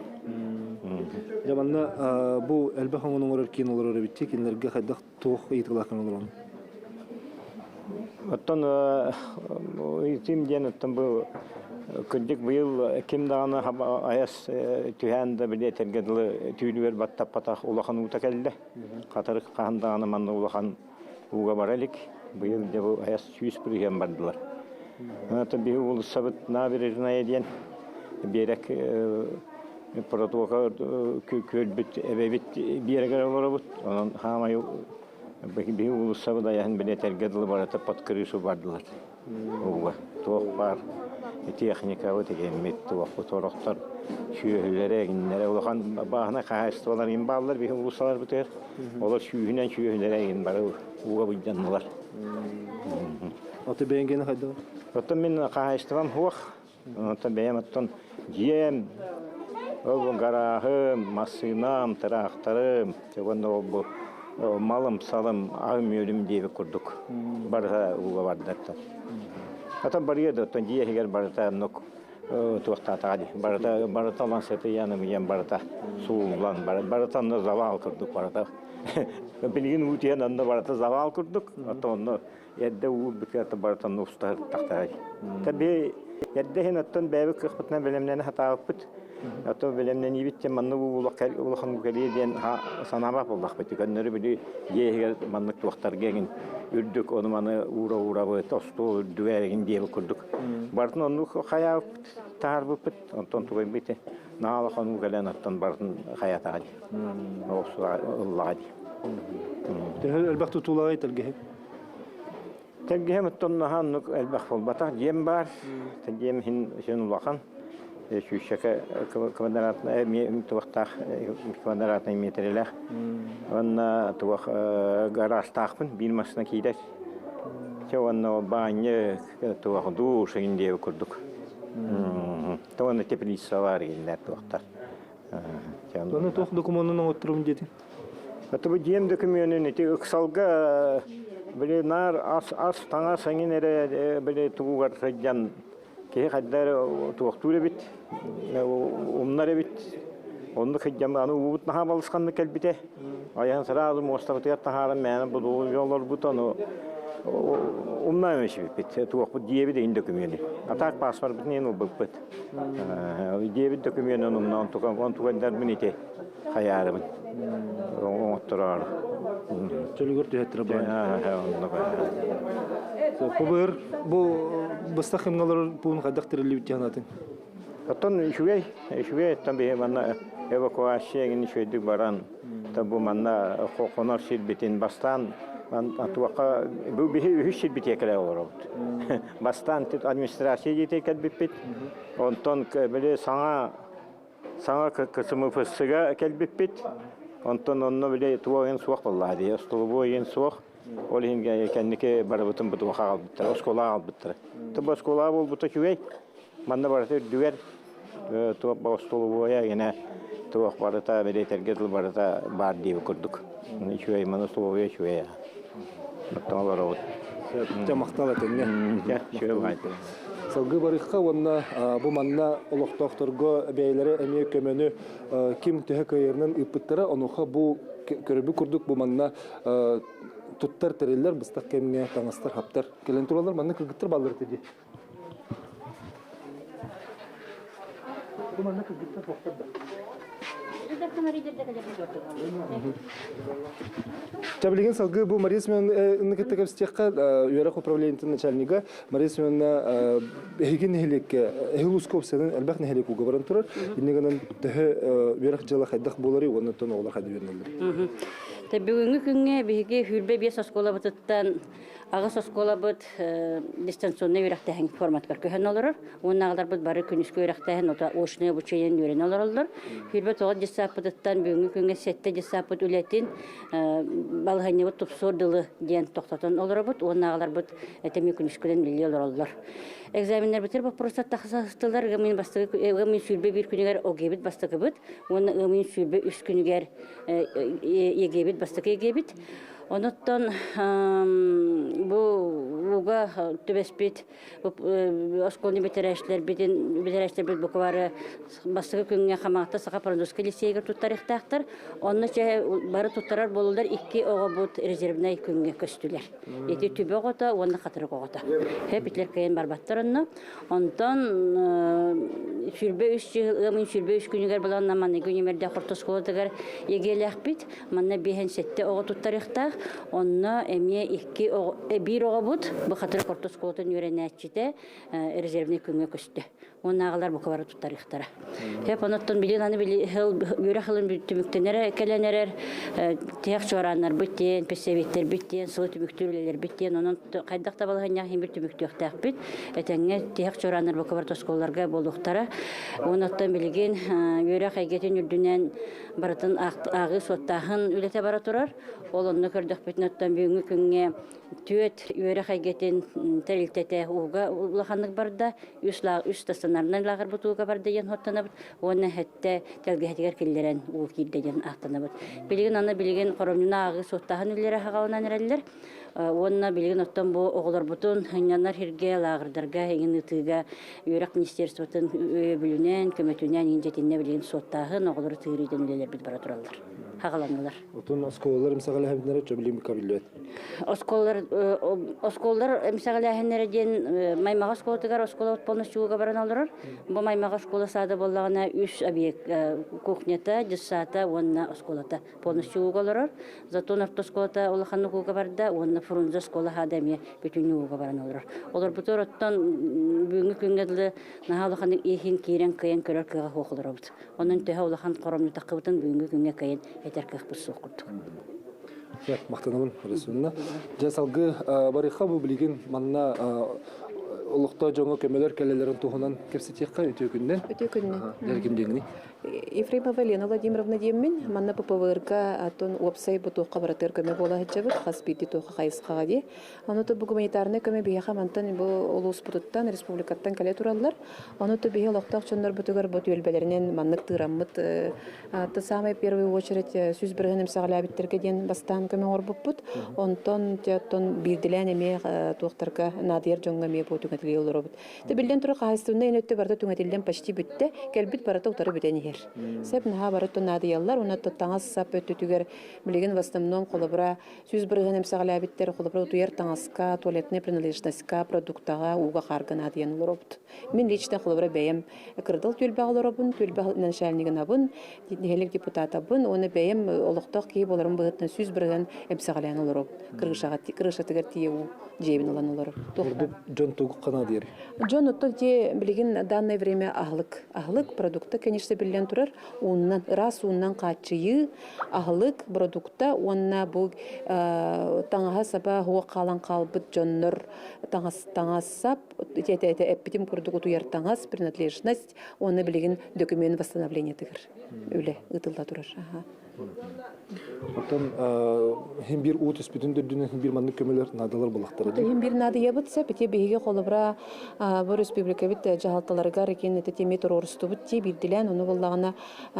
Дьэ манна бу элбэх өҥөнү оҥорор киин олорор эбит кинилэргэ хайдах туох ыйытыылаах олорон? Оттон ыйытыым диэн оттон бу кырдьык быйыл ким даҕаны айас түһээн да били этэргэ дылы түүлүгэр баттаппатах улахан уута кэллэ. Хатырык хаһан даҕаны манна улахан ууга бара илик. Быйыл дьэ бу айас 100% бардылар. Оттон биһи уулуссабыт набережная диэн биэрэк протока күөлбүт эбэбит биэрэгэр олоробут. Онон хаамай биһи уулуссабыт айаһын били этэргэ дылы барыта под крышу бардылар. Ууга туох баар техникабыт игэммит туохпут сорохтор сүөһүлэрэ игиннэрэ улахан бааһынай хаһаайыстыбалар игин бааллар биһи уулуссаларбытыгар олор сүүһүнэн сүөһүлэрэ игин бары ууга былдьаннылар. Аты бэйэҥ гиэнэ хайдах? Оттон мин хаһаайыстыбам суох. Оттон бэйэм оттон дьиэм, ол гарааһым, массыынам, тыраахтарым, уонна ол бу малым-салым, аһым-үөлүм диэбит курдук барыта ууга бардаттан. Оттон барыа да оттон дьиэ иһигэр барыта оннук туохтаатаҕа дии. Барыта барыта ылан сытыйан ымыйан барыта сууллан барыта онно завал курдук барыта. Билигин уу түһэн онно барыта завал курдук. Оттон онно эрдэ уу бүтүөтэ барытын устаһыттахтарай. Таби эрдэ иһин оттон бэйэбит кыахпытынан бэлэмнэнэ сатаабыппыт. Оттон бэлэмнэниибит диэн маннык улахан кэлиэ диэн санаабат буоллахпыт. Көннөрү били дьиэ иһигэр маннык туохтарга эҥин үрдүк ону маны уура-уурабыт, остуол үрдүгэр эҥин диэбит курдук. Барытын оннук хайаабыппыт, таһаарбыппыт. Онтон тугайбыт наһаа улахан уу кэлэн оттон барытын хайатаҕа дии. Ыллаҕа дии. Төһө элбэх тутуулаҕай тэлгэһи? Тэлгэһэм оттон наһаа оннук элбэх буолбатах. Дьиэм баар. Дьиэм иһин син улахан. Сүүсчэкэ квадратный туохтаах квадратный миэтэрэлээх. Уонна туох гаражтаахпын. Биир массыына киирэр. Чэ уонна баанньык, туох душ иҥин диэбит курдук. Уонна теплица баар игиннэр туохтар. Ону туох докумуонун оҥотторум диэтиҥ? Бу дьиэм докумуонун ити ыксалга били наар ас ас таҥас эҥин эрэ били тугугар сылдьан киһи хайда эрэ туохтуур эбит умнар эбит оннук сылдьан аны уубут наһаа балысханнык кэлбитэ айан сразу муостабытыгар таһааран мээнэ будулуйа олорбут ону умнаан эбиппит туохпут дьиэбит иһин докумуону а так паспорбытын иһин ылбыппыт дьиэбит докумуонун умна онтукайдарбын ити хайаарыбын оҥоттороору. Чөлүгэр түһэттэрэ Бу бу быстах кэмҥэ олорор пуун хайдах тэриллибит дии санаатыҥ? Оттон үчүгэй, үчүгэй оттон биһи манна эвакуация эҥин үчүгэйдик баран, бу манна хонор сирбитин бастаан туохха бу биһи үһүс сирбитигэр кэлэ олоробут. Бастаан администрация диэти кэлбиппит. Онтон били саҥа Саҥа КСМФС-га кэлбиппит. Онтон онно били туох иһин суох буоллаҕа дии. Остолобуой иһин суох. Ол иһин кэнники барыбытын бутуоха аҕалбыттара, оскуолаҕа аҕалбыттара. Бу оскуолаҕа буолбута үчүгэй. Манна барыта үрдүгэр туох остолобуойа гинэ туох барыта били этэргэ дылы барыта баар диэбит курдук. Үчүгэй маны остолобуойа үчүгэй. Оттон олоробут. Дьэ махтал этэҥҥэ. Дьэ, үчүгэй баҕайы. Салгыы барыахха уонна бу манна олохтоохторго бэйэлэрэ эмиэ көмөнү ким төһө кыайарынан ыыппыттара, онуоха бу көрөрбүт курдук бу манна туттар тэриллэр быстах кэмҥэ таҥастар хаптар кэлэн тураллар. Манна кыргыттар бааллар этэ дии. Бу манна кыргыттар суохтар да. Чэ, билигин салгыы бу Мария Семеновна кытта кэпсэтиэххэ, үөрэх управлениетын начальнига Мария Семеновна эһиги нэһилиэккэ, эһиги улууска уопсайынан элбэх нэһилиэк ууга баран турар. Инньэ гынан төһө үөрэх дьыала хайдах буоларый уонна оттон оҕолор хайдах үөрэнэллэр? Бүгүҥҥү күҥҥэ биһиги 25 оскуолабытыттан Аҕыс оскуолабыт дистанционнай үөрэхтээһин форматыгар көһөн олорор. Уонна аҕаларбыт бары күнүскү үөрэхтээһин ото очное обучение үөрэнэ олороллор. 29 детсаппытыттан бүгүҥҥү күҥҥэ сэттэ детсаппыт үлэтин балаһыанньабыт тупсуор дылы диэн тохтотон олоробут. Уонна аҕаларбыт этэмиэ күнүскүнэн үлэлии олороллор. Экзаменнарбытыгар боппуруостар тахсастылар. Ыам бастакы ыам 21 күнүгэр ОГЭбит бастакыбыт уонна ыам 23 күнүгэр ЕГЭбит бастакы ЕГЭбит. Онуттан бу ууга түбэспит оскуоланы бүтэрээччилэрбитин бүтэрээччилэрбит буквары бастакы күҥҥэ Хамаҕатта Саха Французскай лицейигэр туттарыахтаахтар. Онно чэ бары туттарар буолулар икки оҕобут резервнэй күҥҥэ көстүлэр. Ити түбэ оҕото уонна хатырык оҕото. Хэп итилэр кыайан барбаттар онно. Онтон 23 ыамын 23 күнүгэр булан манныгы нүмердээх ортоскуолатыгар ЕГЭлээхпит. Манна биэһэн сэттэ оҕо туттарыахтаах. Онно эмиэ икки оҕо, биир оҕобут бу Хатырык орто оскуолатын үөрэнээччитэ резервнэй күҥҥэ көстө. Уоннааҕылар бука бары туттарыахтара. Хэп оноттон билин аны били үөрэх ылын түмүктэнэрэ кэлэн эрэр тиһэх чуорааннарбыт диэн, пессэбиттэрбит диэн, сылы түмүктүүр үлэлэрбит диэн, онон хайдах да балаһыанньаах иһин бир түмүктүөхтээхпит. Этэҥҥэ тиһэх чуорааннар бука бары оскуолаларга буолуохтара. Уоннаттан билигин үөрэх эйгэтин үрдүнэн барытын ааҕыы суоттааһын үлэтэ бара турар. Ол онно көрдөхпүтүнэ оттон бүгүҥҥү күҥҥэ түөрт үөрэх эйгэтин тэрилтэтэ ууга улаханнык барда, үс, үс стационарнай лааҕырбыт ууга барда диэн суоттанабыт уонна сэттэ тэлгэһэтигэр киллэрэн уу киирдэ диэн ааттанабыт. Билигин аны билигин хоромньуну ааҕыы суоттааһын үлэлэрэ хаҕаланан эрэллэр. Уонна билигин оттон бу оҕолорбутун сынньанар сиргэ, лааҕырдарга эҥин ыытыыга үөрэх министерствотын өйөбүлүнэн, көмөтүнэн индиэтиннэ билигин суоттааһын, оҕолору тыырыытын үлэлэрбит бара тураллар, хаҕаланнылар. Отун оскуолалар эмсэҕэлээһиннэрэ чөбүлүүн биллибэт. Оскуолалар оскуолалар эмсэҕэлээһиннэрэ диэн Маймаҕа оскуолатыгар оскуола полностью баран олорор. Бу Маймаҕа оскуола саада буоллаҕына үс объект кухнята, детсада уонна оскуолата полностью ууга олорор. Затон автоскуолата улаханнык ууга барда уонна Фрунзе оскуола хаада эмиэ бүтүннүү ууга баран олорор. Олорбутугар оттон бүгүҥҥү күҥҥэ дылы наһаа улаханнык иһин киирэн кыайан көрөр кыаҕа суох олоробут. Онон төһө улахан хоромньутаххыбытын бүгүҥҥү күҥҥэ кыайан этэр кыахпыт суох курдук. Махтанабын Расулна. Дьэ салгыы барыхха бу билигин манна олохтоох дьоҥҥо көмөлөр кэлэлэрин туһунан кэпсэтиэххэ үтүө күннэн. Үтүө күннэн. Дьэ ким диэҥний? Ефремова Лена Владимировна диэммин, манна ППВР-га атын уопсай бу туохха барытыгар көмө буола сылдьабыт, хас биирдии туохха хайысхаҕа дии. Ону то бу гуманитарнай көмө биһиэхэ мантан бу улууспутуттан, республикаттан кэлэ тураллар. Ону то биһи олохтоох дьоннорбутугар бу түөлбэлэринэн маннык тыыраммыт то самый первый очередь 100% эмсэҕэлээбиттэргэ диэн бастаан көмө оҥорбуппут. Онтон оттон биирдилээн эмиэ туохтарга наадыйар дьоҥҥо эмиэ бу түҥэтилии олоробут. Биллэн турар, хаһаайыстыбаннай өттө барыта түҥэтиллэн почти бүттэ. Кэлбит барыта утары бүтэн иһэр. Сөп наһаа бары наадыйаллар. Уонна таҥас-сап өттүтүгэр билигин в основном холобура 100% эмсэҕэлээбиттэр холобура утуйар таҥаска, туалетная принадлежностька, продуктаҕа, ууга-хаарга наадыйан олоробут. Мин лично холобура бэйэм кырдал түөлбэҕэ олоробун, түөлбэ начальнигынабын, нэһилиэк депутатабын уонна бэйэм олохтоох киһи буоларым быһыытынан 100% эмсэҕэлээн олоробун. Крышаҕа крышатыгар тиийэ уу дьиэбин ылан олорор. Ордук дьон тугу хана диэри? Дьон оттон те билигин данное время аһылык. Аһылык продукта, конечно, биллэн турар. Ууннан, ыраас ууннан хааччыйыы, аһылык, продукта уонна бу таҥаһа саба хуох хаалан хаалбыт дьоннор таҥас таҥас сап ити эппитим курдук утуйар таҥас принадлежность уонна билигин документ восстановлениетыгар үлэ ыытылла турар. Оттон хин биир уу түспүтүн төрдүнэн хин биир маннык көмөлөр наадалар булахтара дии. Хин биир наадыйабыт сөп ити биһиги холобура бу республикабыт дьаһалталарыгар икин ити тими туруорустубут дии биирдилээн ону буллаҕына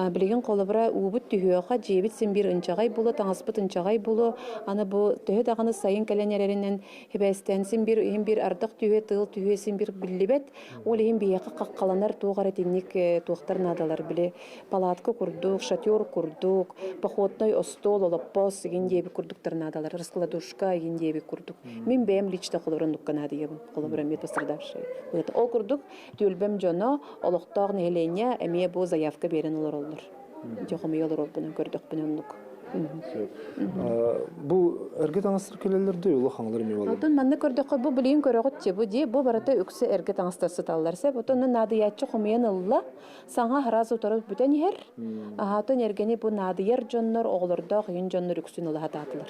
билигин холобура уубут түһүөҕэ дьиэбит син биир ынчаҕай буолуо таҥаспыт ынчаҕай буолуо аны бу төһө даҕаны сайын кэлэн эрэринэн хибээстээн син биир иһин биир ардах түһүө тыал түһүө син биир биллибэт ол иһин биһиэхэ хаххаланар туох эрэ итинник туохтар наадалар били палатка курдук, шатер курдук, походный остуол, олоппос игин диэбит курдуктар наадалар, раскладушка игин диэбит курдук. Мин бэйэм лично холобура оннукка наадыйабын, холобура эмиэ пострадавший. Ол курдук түөлбэм дьоно, олохтоох нэһилиэнньэ эмиэ бу заявка биэрэн олороллор. Дьэ хомуйа олорорбунан көрдөхпүнэ оннук. Бу эргэ таҥастар кэлэллэр дуу, улахаҥлар эмиэ буолар. Оттон манна көрдөххө, бу билигин көрөҕүт дии, бу дии, бу барыта үксэ эргэ таҥастар сыталлар. Сөп, оттон наадыйааччы хомуйан ылла, Саҥа араас утары бүтэн иһэр. Аһаатын эргэни бу наадыйар дьоннор, оҕолордоох ийин дьоннор үксүн ыла сатаатылар.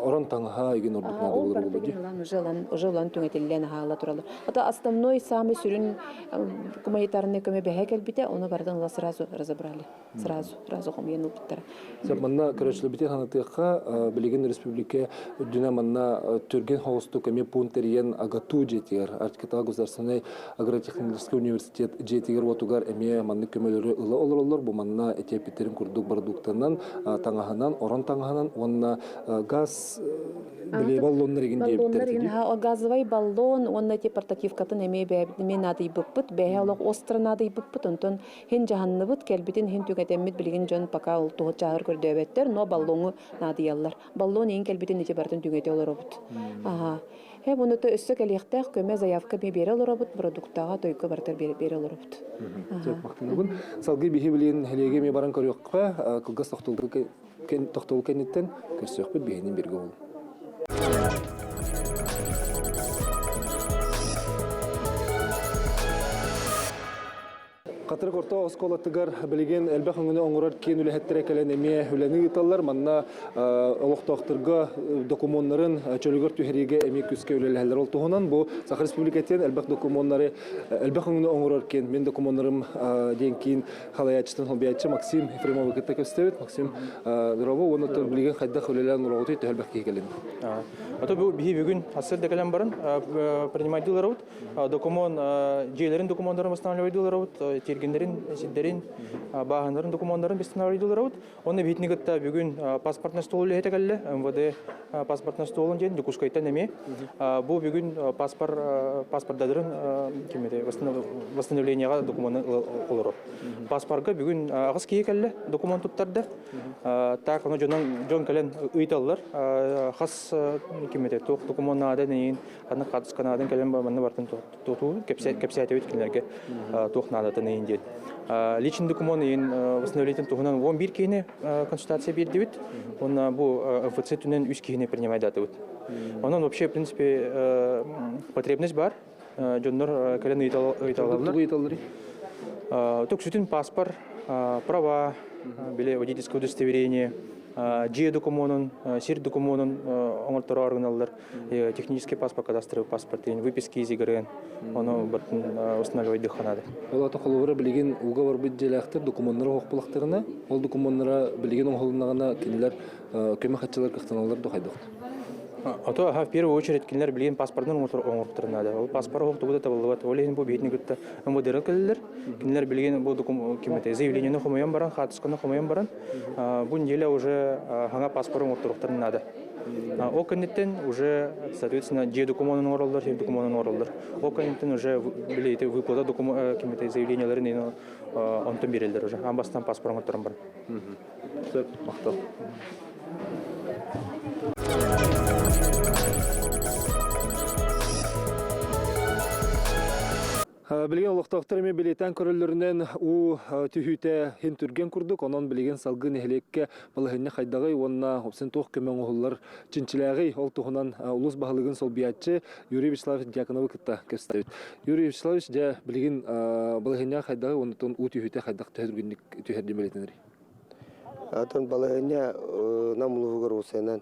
Орон таҥаһа игин ордук наада буолар буолуо дии. Уже ылан, уже ылан түҥэтиллэн аһаала туралар. Это основной самый сүрүн гуманитарный көмө бэһэ кэлбитэ, ону барытын ыла сразу разобрали. Сразу, сразу хомуйан ылбыттара. Сөп, манна көрөөччүлэрбитин санатыахха, билигин республика үрдүнэн манна түргэн соҕустук эмиэ пуун тэрийэн АГАТУ дьиэтигэр, Арктикатааҕы государственнай агротехнический университет дьиэтигэр-уотугар эмиэ маннык көмөлөрү ыла олороллор. Бу манна этиэппиттэрин курдук бородууктанан, таҥаһынан, орон таҥаһынан уонна газ били баллоннар игин диэбиттэр Баллоннар игин газовай баллон уонна те портативкатын эмиэ бэйэбит эмиэ наадыйбыппыт, бэйэ олох остро наадыйбыппыт, онтон Һин дьаһанныбыт, кэлбитин һин түгэтэммит билигин дьон пока ол туһу чааһыр көрдөөбөттөр, но баллоҥу наадыйаллар. Баллон иин кэлбитин ити барытын түҥэтэ олоробут. Аха. Һэ буну то өссө кэлиэхтээх көмө заявка ми биэрэ олоробут, продуктаҕа тойго барытар биэрэ олоробут. Сөп махтанабын. Салгыы биһи билигин нэһилиэги эмиэ баран көрүөххэ, кылгас тохтобул кэнниттэн көрсүөхпүт биһинин бирге болун. Хатырык орто оскуолатыгар билигин элбэх өҥөнү оҥорор киин үлэһиттэрэ кэлэн эмиэ үлэни ыыталлар. Манна олохтоохторго докумуоннарын чөлүгэр түһэриигэ эмиэ күүскэ үлэлэһэллэр. Ол туһунан бу Саха Республикатын элбэх докумуоннары элбэх өҥөнү оҥорор киин мин докумуоннарым диэн киин халайааччытын солбуйааччы Максим Ефремовы кытта көстөбүт. Максим здорово. Уонна билигин хайдах үлэлээн олоҕутуй төһө элбэх киһи кэлин? Ото бу биһи бүгүн сарсыарда кэлэн баран принимайдыыларыбыт докумуон дьиэлэрин докумуоннарын восстанавливайдыыларабыт, тиэргэннэрин, сирдэрин, бааһыннарын докумуоннарын восстанавливайдыыларабыт. Онно биһитини кытта бүгүн паспортный стол үлэһитэ кэллэ, МВД паспортный столун диэн Дьокуускайтан эмиэ. Бу бүгүн паспорт паспордадырын кимете восстановлениеға докумуону олорор. Паспорга бүгүн аҕыс киһи кэллэ, докумуон туттарда. Так, ону дьонон дьон кэлэн ыйталлар. Хас кимете туох докумуон наада нэйин Аны хаатысканаадын кэлэн манна бартын тутуу кэпсээтибит кинилэргэ туох наадатын ыйын диэн. Личный документ ыйын восстановлениетин туһунан 11 киһини консультация биэрдибит. Уонна бу МФЦ түнэн үс киһини принимайдатыбыт. Онон вообще, в принципе, потребность бар. Дьоннор кэлэн ыйыталалар. Ыйыталлар. Түксүтүн паспорт, права, били водительское удостоверение, дьиэ докумуонун, сир докумуонун оҥортороор гыналлар. Технический паспорт, кадастровый паспорт деген выписки из ИГРН. Ону бартын устанавливайдыхха надо. Ол ата холобура билигин ууга барбыт дьиэлээхтэр докумуоннара оһохпулахтарына, ол докумуоннара билигин оҥоһулуннаҕына кинилэр көмө хаччылар кыахтаналлар да хайдах? Ото аха в первую очередь кинилэр билигин паспортын оҥорторун надо. Ол паспорт оһох тугу да табыллыбат. Ол иһин бу биһитини кытта МВД кэллилэр. Кинилэр билигин бу кимете заявлениены хомуйан баран, хаатысканы хомуйан баран, бу неделя уже хаҥа паспорт оҥорторуохтарын надо. Ол кэнниттэн уже, соответственно, дьиэ докумуонун оҥороллор, сир докумуонун оҥороллор. Ол кэнниттэн уже билиэти выплата кимите заявлениеларын онтон биэрэллэр уже. Аан бастаан паспорт оҥотторон баран. Сөп, махтал. Билигин олохтоохтор эмиэ билиэтэн көрөллөрүнэн уу түһүүтэ хин түргэн курдук, онон билигин салгыы нэһилиэккэ балаһыанньа хайдаҕый уонна опсен туох көмө оҥоһуллар чинчилээҕий ол туһунан улуус баһылыгын солбуйааччы Юрий Вячеславович Дьяконовы кытта кэпсэтэбит. Юрий Вячеславович, дьэ билигин балаһыанньа хайдаҕый уонна уу түһүүтэ хайдах төһө түргэнник түһэр диэн бэлиэтэнэрий? Атын балаһыанньа Нам улууһугар уусайынан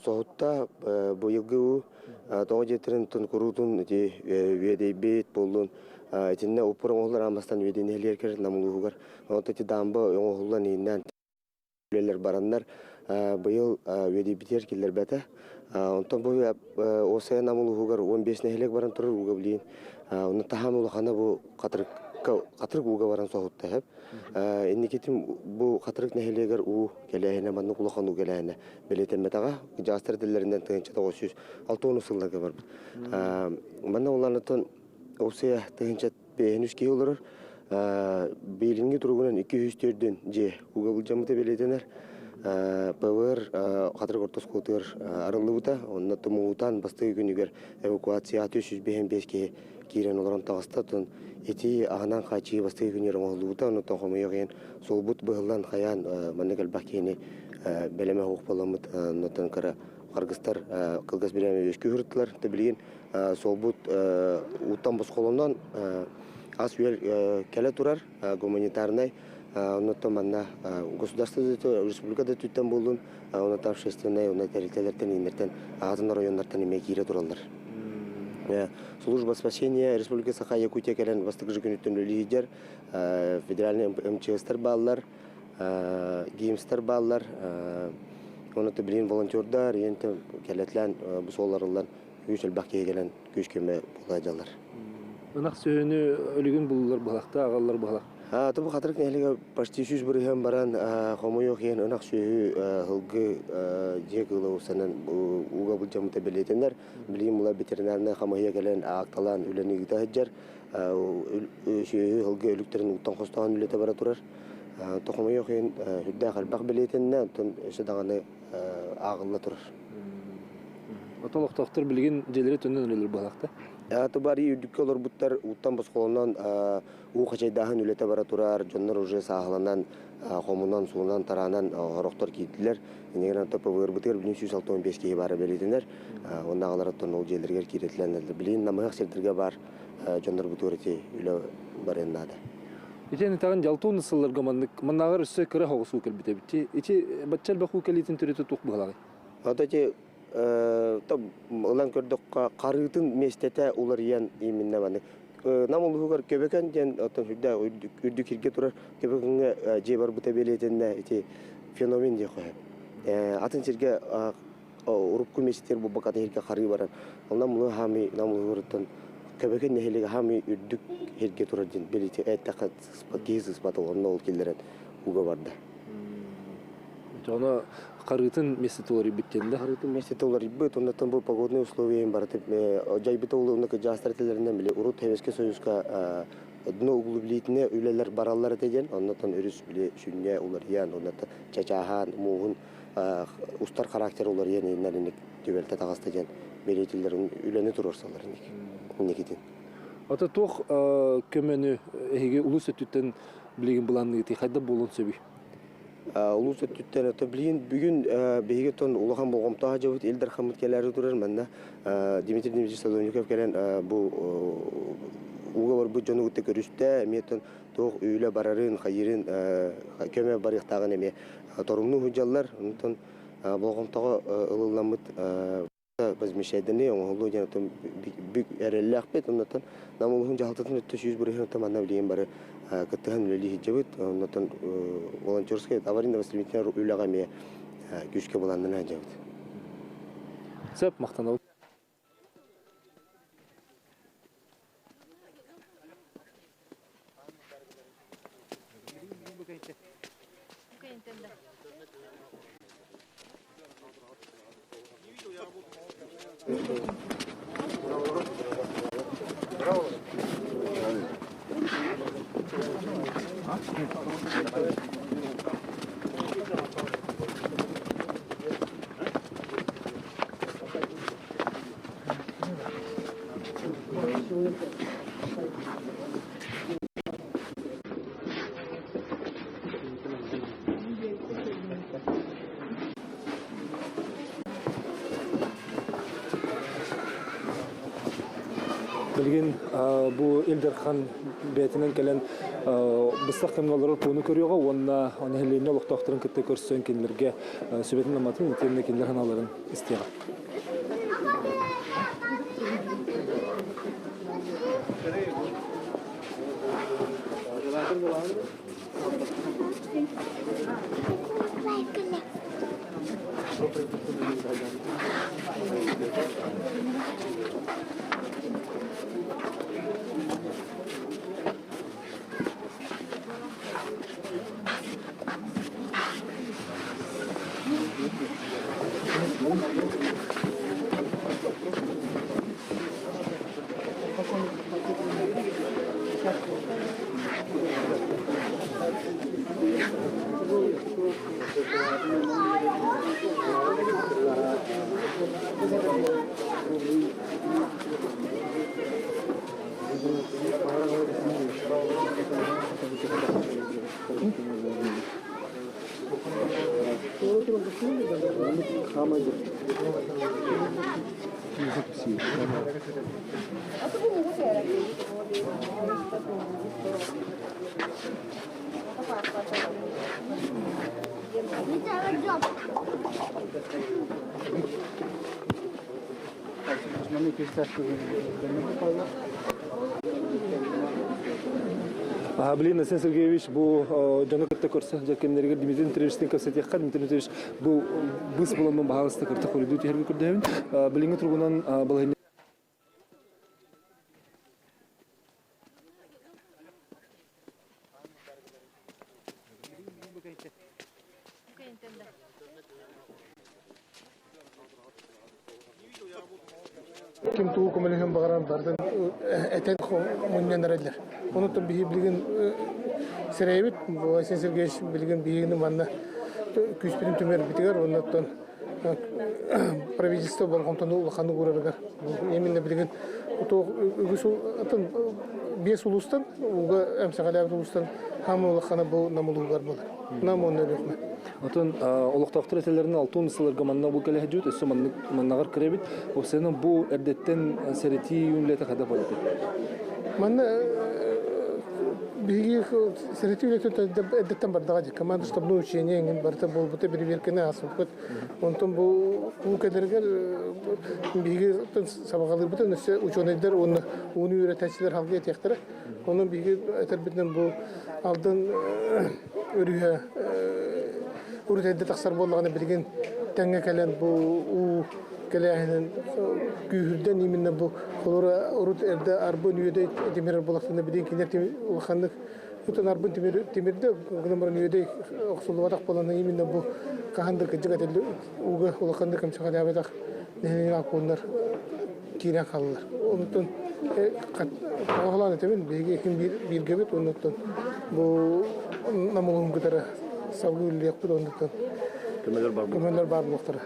соһутта быйылгы уу тоҕо диэтэрин куруутун ити үөдэйбит буоллун итиннэ уппур оҥоһуллар аан бастаан үөдэй нэһилиэгэр Нам улууһугар онон ити даамба оҥоһуллан иһиннээн. Үлэлэр бараннар быйыл үөдүйбүтүгэр киллэрбэтэ. Онтон бу ОСН Нам улууһугар 15 нэһилиэк баран турар ууга билигин. Онно таһаан улахана бу Хатырыкка Хатырык ууга баран соһутта сөп. Инникитин бу Хатырык нэһилиэгэр уу кэлээһинэ маннык улахан уу кэлээһинэ бэлиэтэммэтэҕэ. Дьаастар этэллэринэн 1960 сылларга барбыт. Манна улаанаттан ОСЯ 1005 киһи олорор. Билиҥҥи туругунан 204 дьиэ ууга былдьаммыта бэлиэтэнэр. ПВР Хатырык орто оскуолатыгар арыллыбыта. Онно тумуутан бастакы күнүгэр эвакуация 355 киһи киирэн олорон таҕыста. Оттон ити аһынан хааччыйыы бастакы күнүгэр оҥоһуллубута. Оннуттан хомойуох иһин суолбут быһыллан хайаан маннык элбэх киһини бэлэмэ суох буоламмыт оннуттан кыра харгыстар кылгас бириэмэ үөскүү сырыттылар. Билигин суолбут ууттан босхолонон ас-үөл кэлэ турар гуманитарнай оннуттан манна государство республика да өттүттэн буоллун оннуттан общественнай уонна тэрилтэлэртэн ииннэртэн атын оройуоннартан эмиэ киирэ тураллар. Служба спасения Республика Саха Якутия кэлэн бастакы же күнүттэн үлэлиир федеральный МЧСтар бааллар, ГИМСтар бааллар, оннуттан билигин волонтердар, кэлэтлээн бу суолларыллан Күүс элбэх киһи кэлэн күүс көмө буола дьаллар. Ынах сүөһүнү өлүгүн буллар быһалахта, аҕаллар быһалах. Тобу Хатырык нэһилиэгэ почти 100% баран хомойуох иһин ынах сүөһү һылгы дьиэ кыыла устанан ууга былдьаммыта бэлиэтэнэр. Билигин була ветеринарнай хамыһыйа кэлэн аакталаан үлэни ыыта сылдьар. Сүөһү һылгы өлүктэрин ууттан хостоон үлэтэ бара турар. Хомойуох иһин сүрдээх элбэх бэлиэтэннэ, онтон өссө даҕаны ааҕылла турар. Ото олохтоохтор билигин дьиэлэри төннөн өлөлөр быһалахта. Тубари үрдүккэ олорбуттар ууттан босхолонон уу хачайдааһын үлэтэ бара турар, дьоннор уже сааһыланан, хомунан, суунан, тараанан орохтор киирдилэр. Иннигэр ПВР-бытыгар билин 165 киһи баара бэлиэтэнэр. Уонна аҕаларыттан ол дьиэлэригэр киирэтилэн билин намыһах сирдэргэ баар дьоннорбутугар ити үлэ барыан наада. Итиэннэ таҕын дьалтуун сылларга маннык маннааҕар өссө кыра соҕус уу кэлбит эбит. Ити бачча элбэх уу кэлиитин төрүтэ туох быһалааҕый? Вот эти ылан көрдөххө харыытын миэстэтэ уларыйан именно маннык Нам улууһугар Көбөкөн диэн оттон үрдээх үрдүк сиргэ турар Көбөкөҥҥө дьиэ барбыта бэлиэтэннэ ити феномен диэх үһү. Атын сиргэ урукку миэстэтигэр буолбакка атын сиргэ харыы баран онон муну хаамый Нам улууһуттан Көбөкөн нэһилиэгэ хаамый үрдүк сиргэ турар диэн бэлиэтэ эттэххэ киһи сыспата онно ол киллэрэн ууга барда. Ону харыытын миэстэтэ уларыйбыт диэн да? Харыытын миэстэтэ уларыйбыт, оннуттан бу погодные условия барыта дьайбыта улуунна кыдьаастар этэлэринэн били урут Советский Союзка дно углублительное үлэлэр бараллар этэ диэн, оннуттан өрүс били сүнньэ уларыйан, оннуттан чачааһаан, мууһун устар характер уларыйан иннэр инник түбэлтэ таҕыста диэн бэлиэтиллэр үлэни туруорсаллар инник инникитин. Ата туох көмөнү эһиги улус өттүттэн билигин былаанныгытый хайда буолуон сөбүй? Улуус өттүттэн ото билигин бүгүн биһиги оттон улахан болҕомтоох дьабыт Ил Дархаммыт кэлээри турар манна Дмитрий Дмитриевич Садовников кэлэн бу ууга барбыт дьону кытта көрүстэ эмиэ оттон туох үлэ барарын хайыырын көмө барыахтааҕын эмиэ торумнуу сылдьаллар онтон болҕомтоҕо ылылламмыт возмещайданы оҥоһуллуо диэн оттон бүк эрэллээхпит. Оннуттан Нам улууһун дьаһалтатын өттө 100% оттон манна билигин бары кыттыһан үлэлии сылдьабыт. Оннуттан волонтерскай аварийно-восстановительнай үлэҕэ эмиэ күүскэ былааннана сылдьабыт. Сөп, махтанабыт. Билигин бу Ил Дархан бэйэтинэн кэлэн быстах кэмҥэ олорор пууну көрүөҕэ уонна нэһилиэнньэ олохтоохторун кытта көрсөн кинилэргэ сүбэтин-аматын итиэннэ кинилэр санааларын истиэҕэ. Блин, Арсен Сергеевич, бу дьону кытта көрсө сылдьар кэмнэригэр Дмитрий Дмитриевичтин кэпсэтиэххэ. Дмитрий Дмитриевич, бу быыс буламмын баһаалыста кырта хоруйдуу түһэргэ көрдөһөбүн. Билиҥҥи туругунан балаһыанньа Ким тугу көмөлөһүөн баҕаран бардын этэн мунньан эрэллэр. Онуттан биһи билигин сирэйбит Василий Сергеевич билигин биһигини манна күүспүтүн түмэрбитигэр оннуттан правительство болҕомтону улаханнык уурарыгар именно билигин үгүс биэс улуустан ууга эмсэҕэлээбит улуустан хаамыы улахана бу Нам улууһугар буолар. Нам уонна Өлүөхүмэ. Отон олохтоохтор этэлэринэн алтын сылларга манна бу кэлэ сылдьыбыт, өссө маннык маннаҕар кирэбит. Уопсайынан бу эрдэттэн сэрэтии үлэтэ хайдах буолбутай? Манна биһиги сэрэтии үлэтин эрдэттэн бардаҕа дии. Команда штабное учение эҥин барыта буолбута, бирибиэркэни ааспыппыт. Онтон бу уу кэлэригэр биһиги сабаҕалыырбытын өссө учуонайдар уонна ууну үөрэтээччилэр салгыы этиэхтэрэ. Онон биһиги этэрбитинэн бу Алдан өрүһэ урут эрдэ тахсар буоллаҕына билигин тэҥҥэ кэлэн бу уу кэлээһинин күүһүрдэн именно бу холоро урут эрдэ арбын үөдэй тимирэр буоллахтарына билигин кинилэр улаханнык Утан арбын тимирдэ гынан баран үөдэй охсуллубатах буолан именно бу хаһан да кырдьык этилли ууга улаханнык эмсэҕэлээбэтэх нэһилиэнньэлээх пууннар киирэн хааллылар. Онтон тоҕоһолоон этэбин, биһиги иккин бииргэбит, оннуттан бу намылыһын кытары салгыы үлэлиэхпит, оннуттан көмөлөр баар буолуохтара.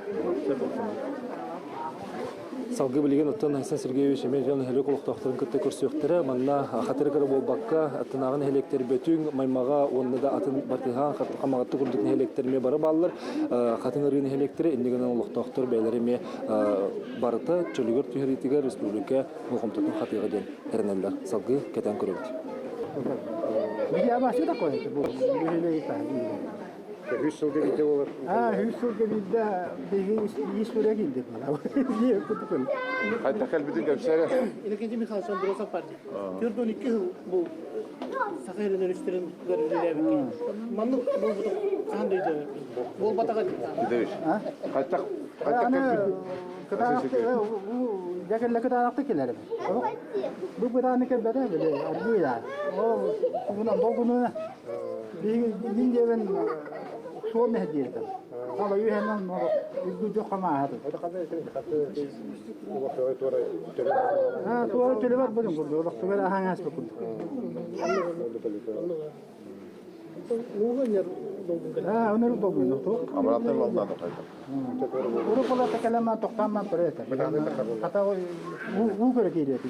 Салгыы билигин оттон Айсен Сергеевич эмиэ дьон нэһилиэк олохтоохторун кытта көрсүөхтэрэ. Манна хатырык эрэ буолбакка, аттынааҕы нэһилиэктэр Бөтүҥ, Маймаҕа уонна да атын Бартыһаан, Хамаҕатта курдук нэһилиэктэр эмиэ бары бааллар. Хатыҥ Арыы нэһилиэктэрэ инньэ гынан олохтоохтор бэйэлэрэ эмиэ барыта чөлүгэр түһэриитигэр республика болҕомтотун хатыаҕа диэн эрэнэллэр. Салгыы кэтээн көрөбүт. Үс сылга биирдэ буолар. Аа, үс сылга биирдэ биһиги история киирдик. Хайдах кэлбитин кэпсээрэ. Иннокентий Михайлович Андросов партия. 42 жыл бұл саха елін өрүстерін үлелээбит. Маннык буолбутун хаһан да өйдөөбөппүн. Буолбатаҕа Дедевич. Хайдах хайдах кэлбит? Дьэкэллэ кытаанахтык кэлэрим. Бу бытааны кэлбэтэ били аргыый Ол тугунан долгунуна мин диэбин суол нэһдиэтим. Ала үһэнэн үргүдү хамааһаты. Туора төлө бар будун курдук, олохтугар аһаң аспыт курдук. Өнөр долгун Обратно волна тоқайда. Уру болата келеман тоқтаман тұр ете. Хата уу көрө киирет.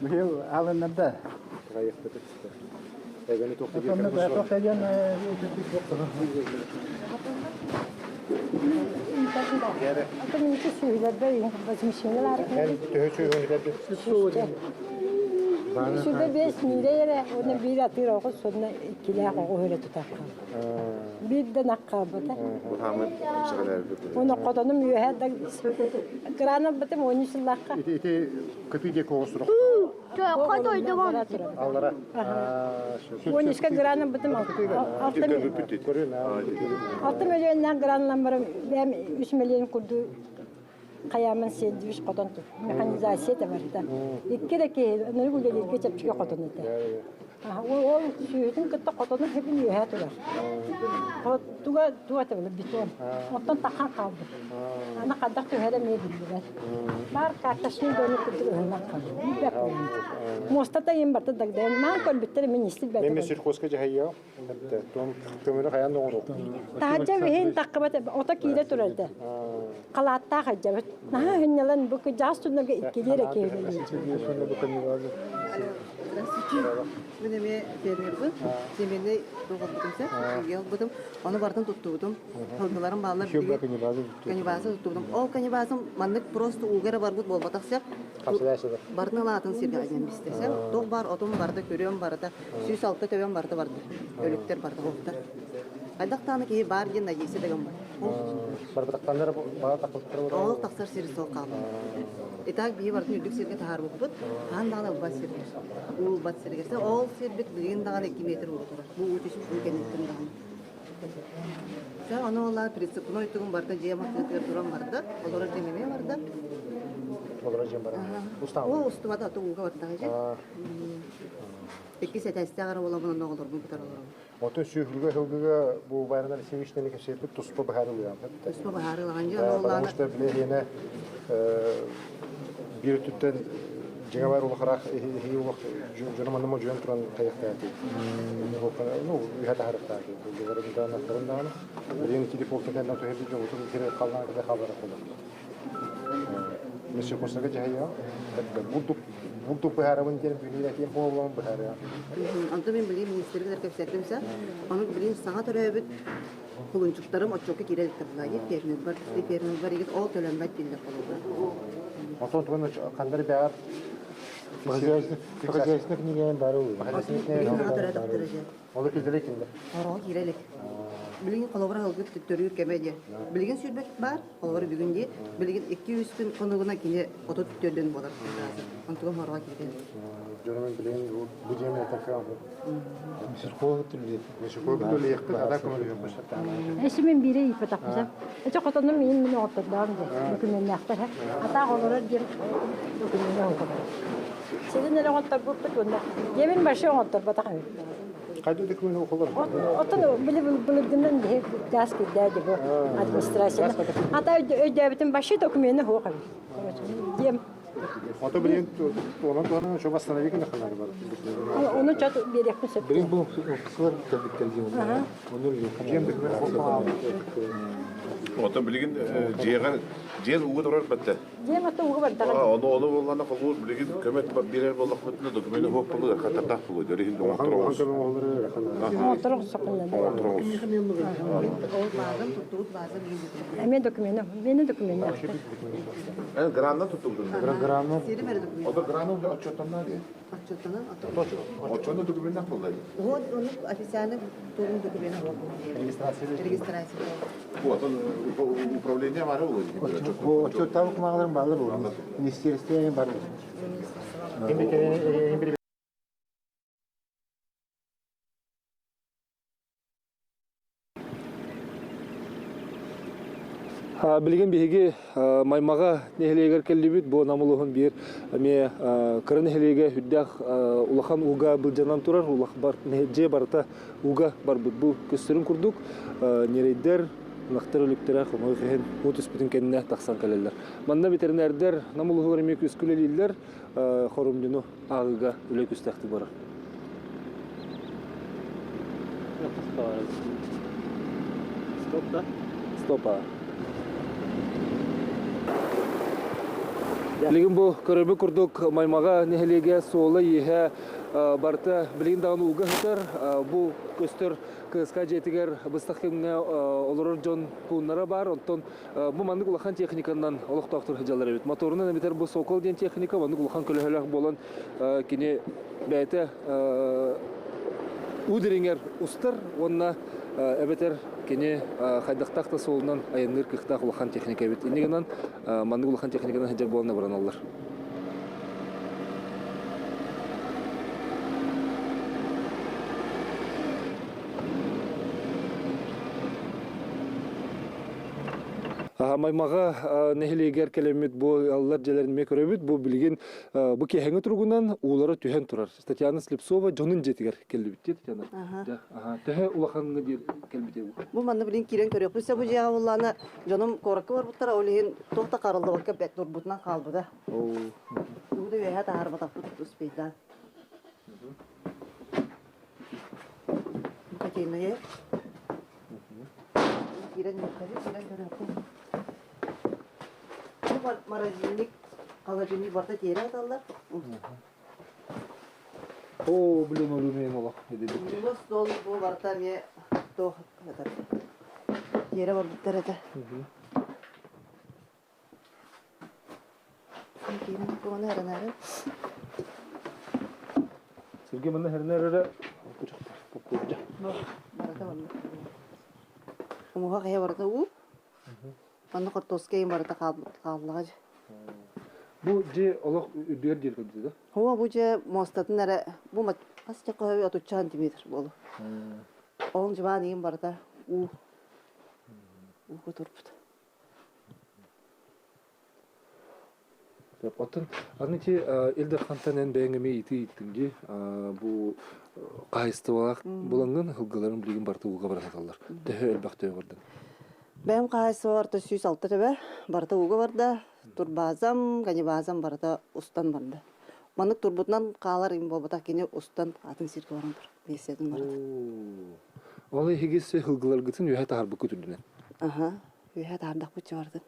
Быйыл алыннарда. Сүрбэ бес миирэ эрэ, уонна биир атыыр оҕус, сонно иккилээх оҕу өрө тутар Биир да ынах хаалбата. Уонна хотонум үөһэ да кыраан ылбытым 13 сыллаахха. Ити ити кытыы диэки оҕус сурах. Аллара. Уонүскэ граным бытым алты миллионнан граннан баран бэм үс миллион курду хайаамын сиэддибиш хотон тут механизация да барда. Икки да киһи ынырык үлэлииргэ чэпчэки хотон этэ. Ол сүөһүтүн кытта хотону хэбин үөһэ турар. Туга туга табылы бетон. Оттон тахан хаалбыт. Аны хайдах түһэрэ эмиэ биллибэт. Баар карточный домик курдук ыһыллан хаалбыт. Муостата иин барта дагдайан маан көрбүттэр мин истибэт. Мен сельхозка дьаһайыа. Көмөнү хайан оҥоруох. Таһырдьа биһин таххыбат ото киирэ турар да. Халааттаах айдьабыт. Наһаа хынньалан бу кыдьаас туннарга иккилиэр экиһилии. Здравствуйте. Мин эмиэ фермербын. Семенный доҕорбутум сэ. Ылбытым. Ону барытын туттубутум. Сылгыларым бааллар. Канибаза туттубутум. Ол канибазым маннык просто ууга эрэ барбыт буолбатах сеп. Барытын ылаатын сиргэ айан бистэ сеп. Туох бар отум барыта, көрүөм барыта, 106 төбөм барыта барды. Өлүктэр барыта хоптар. Хайдах даҕаны киһи баар диэн надейся да гыммат. Барбатахтаннар баҕа тахсар Ол тахсар сири суох хаалла. Итак, биһи барытын үрдүк сиргэ таһаарбыппыт. Хаан даҕаны ылбат сиргэр. Уу ылбат сиргэр. Ол сирбит билигин даҕаны 2 метр уу турар. Бу уу түспүт уу кэнниттэн даҕаны. Дьэ, ону ола прицепной тугун барыта дьиэ матыытыгар туран барда. Олорор дьиэм эмиэ барда. Олорор дьиэм барда. Уу устубата, аты ууга бардаҕа дьэ. Иккис этээстээх эрэ буоламмын онно оҕолорбун кытары олоробун. Оту сүөһүлгэ сылгыга бу Байран Алексеевичтэн кэпсэппит туспа быһаарылыам. Туспа быһаарылаҕан дьэ Потому что билиһиэнэ биир өттүттэн дьиҥэ бар улахараах иһи улах дьону манна модьуйан туран тайахтаати. Ну, үһэ таһарыктаати. Булдугарын даҕаны, аттарын даҕаны. Билигин телефонтан кэлэн түһэрбит дьоҥутун кире халлаан кэлэ хаалара буолар. Мессикосага дьаһайыа. Бурдук бурдук быһаарабын диэн билиир этиэм буоллаҕын быһаарыа. Онтон мин билигин министригэр кэпсэттим сэ. Ону билигин саҥа төрөөбүт кулунчуктарым отчуокка киирэ иликтэр булаайы фермер бар, фермер бар игит ол төлөнбөт дииллэр холобура. Онтон тугун ханнары бэҕэр Хозяйственный книга бары Билигин саҥа төрөөтөхтөрө дьэ. Олор киирдэ кинилэр. Ороҕо киирэ илик. Билигин холобура ылгыт төрүүр кэмэ диэ. Билигин сүүрбэт баар, холобура бүгүн дии. Билигин 2-3 күн хонугуна кини 34 буолар. Онтугум ороҕо киирэ илик. Дьонум билигин бу дьиэм этакка Сельхоз Сельхоз төлүөхпүт, ада көмөлүөхпүт. Эси мен бире иппатахпыса. Эче хотонум мин мин оҕоттордоом дьэ. Документнаахтар Атаах олорор диэн документ оҥорбут. Сирин эрэ оҥотторбуппут уонна дьиэбин вообще оҥотторботох эбит. Хайда документ оҕолор? Оттон били былыргынан биһи газ кирдээди бу администрация. Ата өйдөөбүтүм вообще документы суох эбит. Дьиэм Ото билигин туонан туонан шо восстановить на ханар бар. Ону чот биэриэхпин сөп. Билин бу сылар кэлбиттэр диэн. Ону Дьиэм документ Ото билигин дьиэҕэр дьиэн ууга турар бэтте. Дьиэм ата ууга бардаҕа. Ону ону буоллаана холуур билигин көмөт биэрэр буоллахпытына документы суох буолуо хататаах буолуо дөрү иһин оҥоттороҕус. Оҥоттороҕус сокунна. Оҥоттороҕус. Ол баазам туттубут баазам билигин. Эмиэ документ, мени документ. Эн гранна туттубутун. Гранна. Сирим эрэ документ. Ото гранна отчеттанна дии. Отчеттанан Отчетно документах буолла. Вот ону официально тугун документ Регистрация. Регистрация. Вот он управление бары ол. Отчеттан кумагаларым баалар бу. Министерство бар. Билигин биһиги Маймаҕа нэһилиэгэр кэллибит. Бу Нам улууһун биир эмиэ кыра нэһилиэгэ үрдээх улахан ууга былдьанан турар. Дьиэ барыта ууга барбыт. Бу көстөрүн курдук ньирэйдэр, ынахтар өлүктэрэ хомойуох иһин уу түспүтүн кэннэ тахсан кэлэллэр. Манна ветеринардар Нам улууһугар эмиэ күүскэ үлэлииллэр, хорумньуну ааҕыыга үлэ күүстээхтик барар. Стоп, да? Стопа. Билигин бу көрөрбүт курдук Маймаҕа нэһилиэгэ суола-ииһэ барыта билигин даҕаны ууга сытар. Бу көстөр КСК дьиэтигэр быстах кэмҥэ олорор дьон пууннара баар. Онтон бу маннык улахан техниканан олохтоохтор сылдьаллар эбит. Моторунан эбэтэр бу Сокол диэн техника маннык улахан көлөһөлөөх буолан кини бэйэтэ уу дириҥэр устар уонна эбэтэр кини хайдахтаах да суолунан айанныыр кыахтаах улахан техника эбит. Инньэ гынан маннык улахан техниканан сылдьар буолан абыраналлар. Маймаҕа нэһилиэгэр кэлэммит бу аллар дьиэлэрин эмиэ көрөбүт. Бу билигин бу киэһэҥи туругунан уулара түһэн турар. Татьяна Слепцова дьонун дьиэтигэр кэллибит дии Татьяна. Аха. Төһө улахаҥҥа диир кэлбитий бу? Бу манна билин киирэн көрүөхпүт сөп бу дьиэҕэ буллаана дьонум куоракка барбыттара ол иһин туох да хараллыбакка бэт турбутунан хаалбыта. Тугу да үөһэ таһаарбатахпыт успейдаан. Котельная. Киирэн киирэн көрүөхпүт. Бу морозильник, холодильник барыта тиэрэ аталлар. Оо, блин, олюмин олох эдибит. Бу стол бу барыта эмиэ туох этэр. Тиэрэ барбыттар этэ. Киирэн куона эрэнэрин. Сергей манна эрэнэр эрэ кучахтар попкордя. Барыта манна. Умуһах иһэ барыта уу. Манна хортуоска иһин барыта хааллаҕа дьэ. Бу дьиэ олох үрдүгэр диэри кэлбитэ да? Оо, бу дьиэ муостатын эрэ бу хас чакка отучча сантиметр буолу. Ол дьыбаан иһин барыта уу. Ууга турбут. Оттон аны ити Ил Дархантан эн бэйэҥ эмиэ итии ииттиҥ дии. Бу хаһайыстыбалаах булаҥҥын ылгыларын билигин барыта ууга бара саталлар. Төһө элбэх төһө бардын? Бэйэм хаһайыстыба барыта 106 төбө, барыта ууга барда. Турбаазам, канибаазам барыта устан барда. Маннык турбутунан хаалар им буолбатах кини устан атын сиргэ баран тур. Миэстэтин барыта. Ол эһигис ылгыларгытын үөһэ таһарбыккыт үрдүнэн. Аха, үөһэ таһардахпыт чугардын.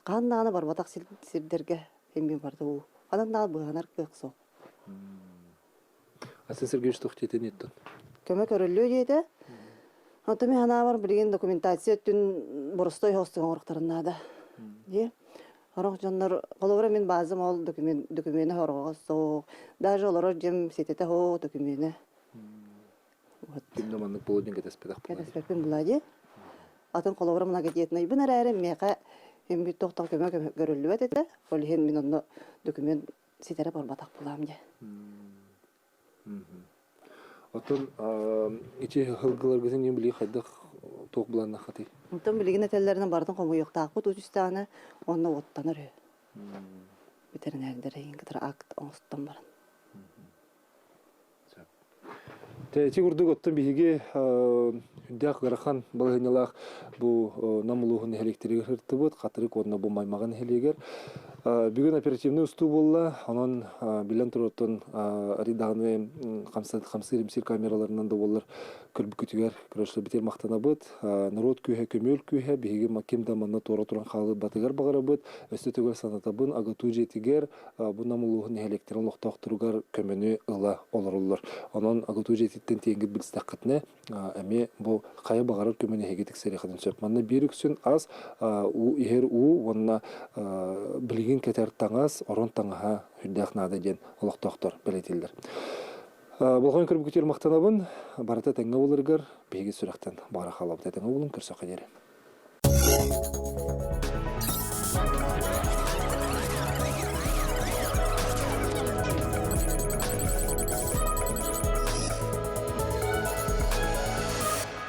Хаһан даҕаны барбатах сирдэргэ эмиэ барда уу. Ханан даҕаны быыһанар кыах суох. Асан Сергеевич туох диэтин иттин? Көмө көрүллүө диэтэ. Онтон мин санаабар билигин документация өттүн боростой хоостук оҥоруохтарын наада. Дии. Сорох дьоннор, холобура мин баазам ол документ, докумена хорҕоҕо суох, даже олорор дьиэм ситэтэ суох докумена. Вот. Ким да маннык буолуо диэн кэтэспэтэх Кэтэспэппин була дии. Атын холобура многодетнайбын эрээри миэхэ эмбит тохтох көмө көрүллүбэт этэ. Ол иһин мин онно документ ситэрэ барбатах булаам дии. Оттон ити һылгыларгытын иһин билии хайдах туох былааннаххытый? Онтон билигин этэллэринэн барытын хомуйуохтаахпыт үстээҕинэ уонна уоттанар үһү. Ветеринардар эйигин кытары акт оҥостон баран. Ити курдук оттон биһиги үрдээх ыарахан балаһыанньалаах бу Нам улууһун нэһилиэктэригэр сырыттыбыт, Хатырык уонна бу Маймаҕа нэһилиэгэр. Бүгүн оперативнай устуу буолла, онон биллэн турар оттон арыйдаҕаны хамсыыр-имсиир камераларынан да буоллар көрбүккүтүгэр көрөсүлэрбитигэр махтанабыт. Норуот күүһэ көмүөл күүһэ, биһиги ким да манна туора туран хаалбатыгар баҕарабыт. Өссө төгүл санатабын, АГАТУ дьиэтигэр бу Нам улууһун нэһилиэктэрин олохтоохторугар көмөнү ыла олороллор. Онон АГАТУ дьиэтиттэн тиэнгит билстэххитинэ, эмиэ бу хайа баҕарар көмөнү эһиги тиксэриэххитин сөп. Манна биир үксүн ас, уу иһэр уу уонна билигин кэтэр таҥас, орон таҥаһа сүрдээх наада диэн олохтоохтор бэлиэтииллэр. Болҕойон көрбүккүтүгэр махтанабын. Барыта этэҥҥэ буоларыгар биһиги сүрэхтэн баҕара хаалабыт. Этэҥҥэ буолун, көрсөххө диэри.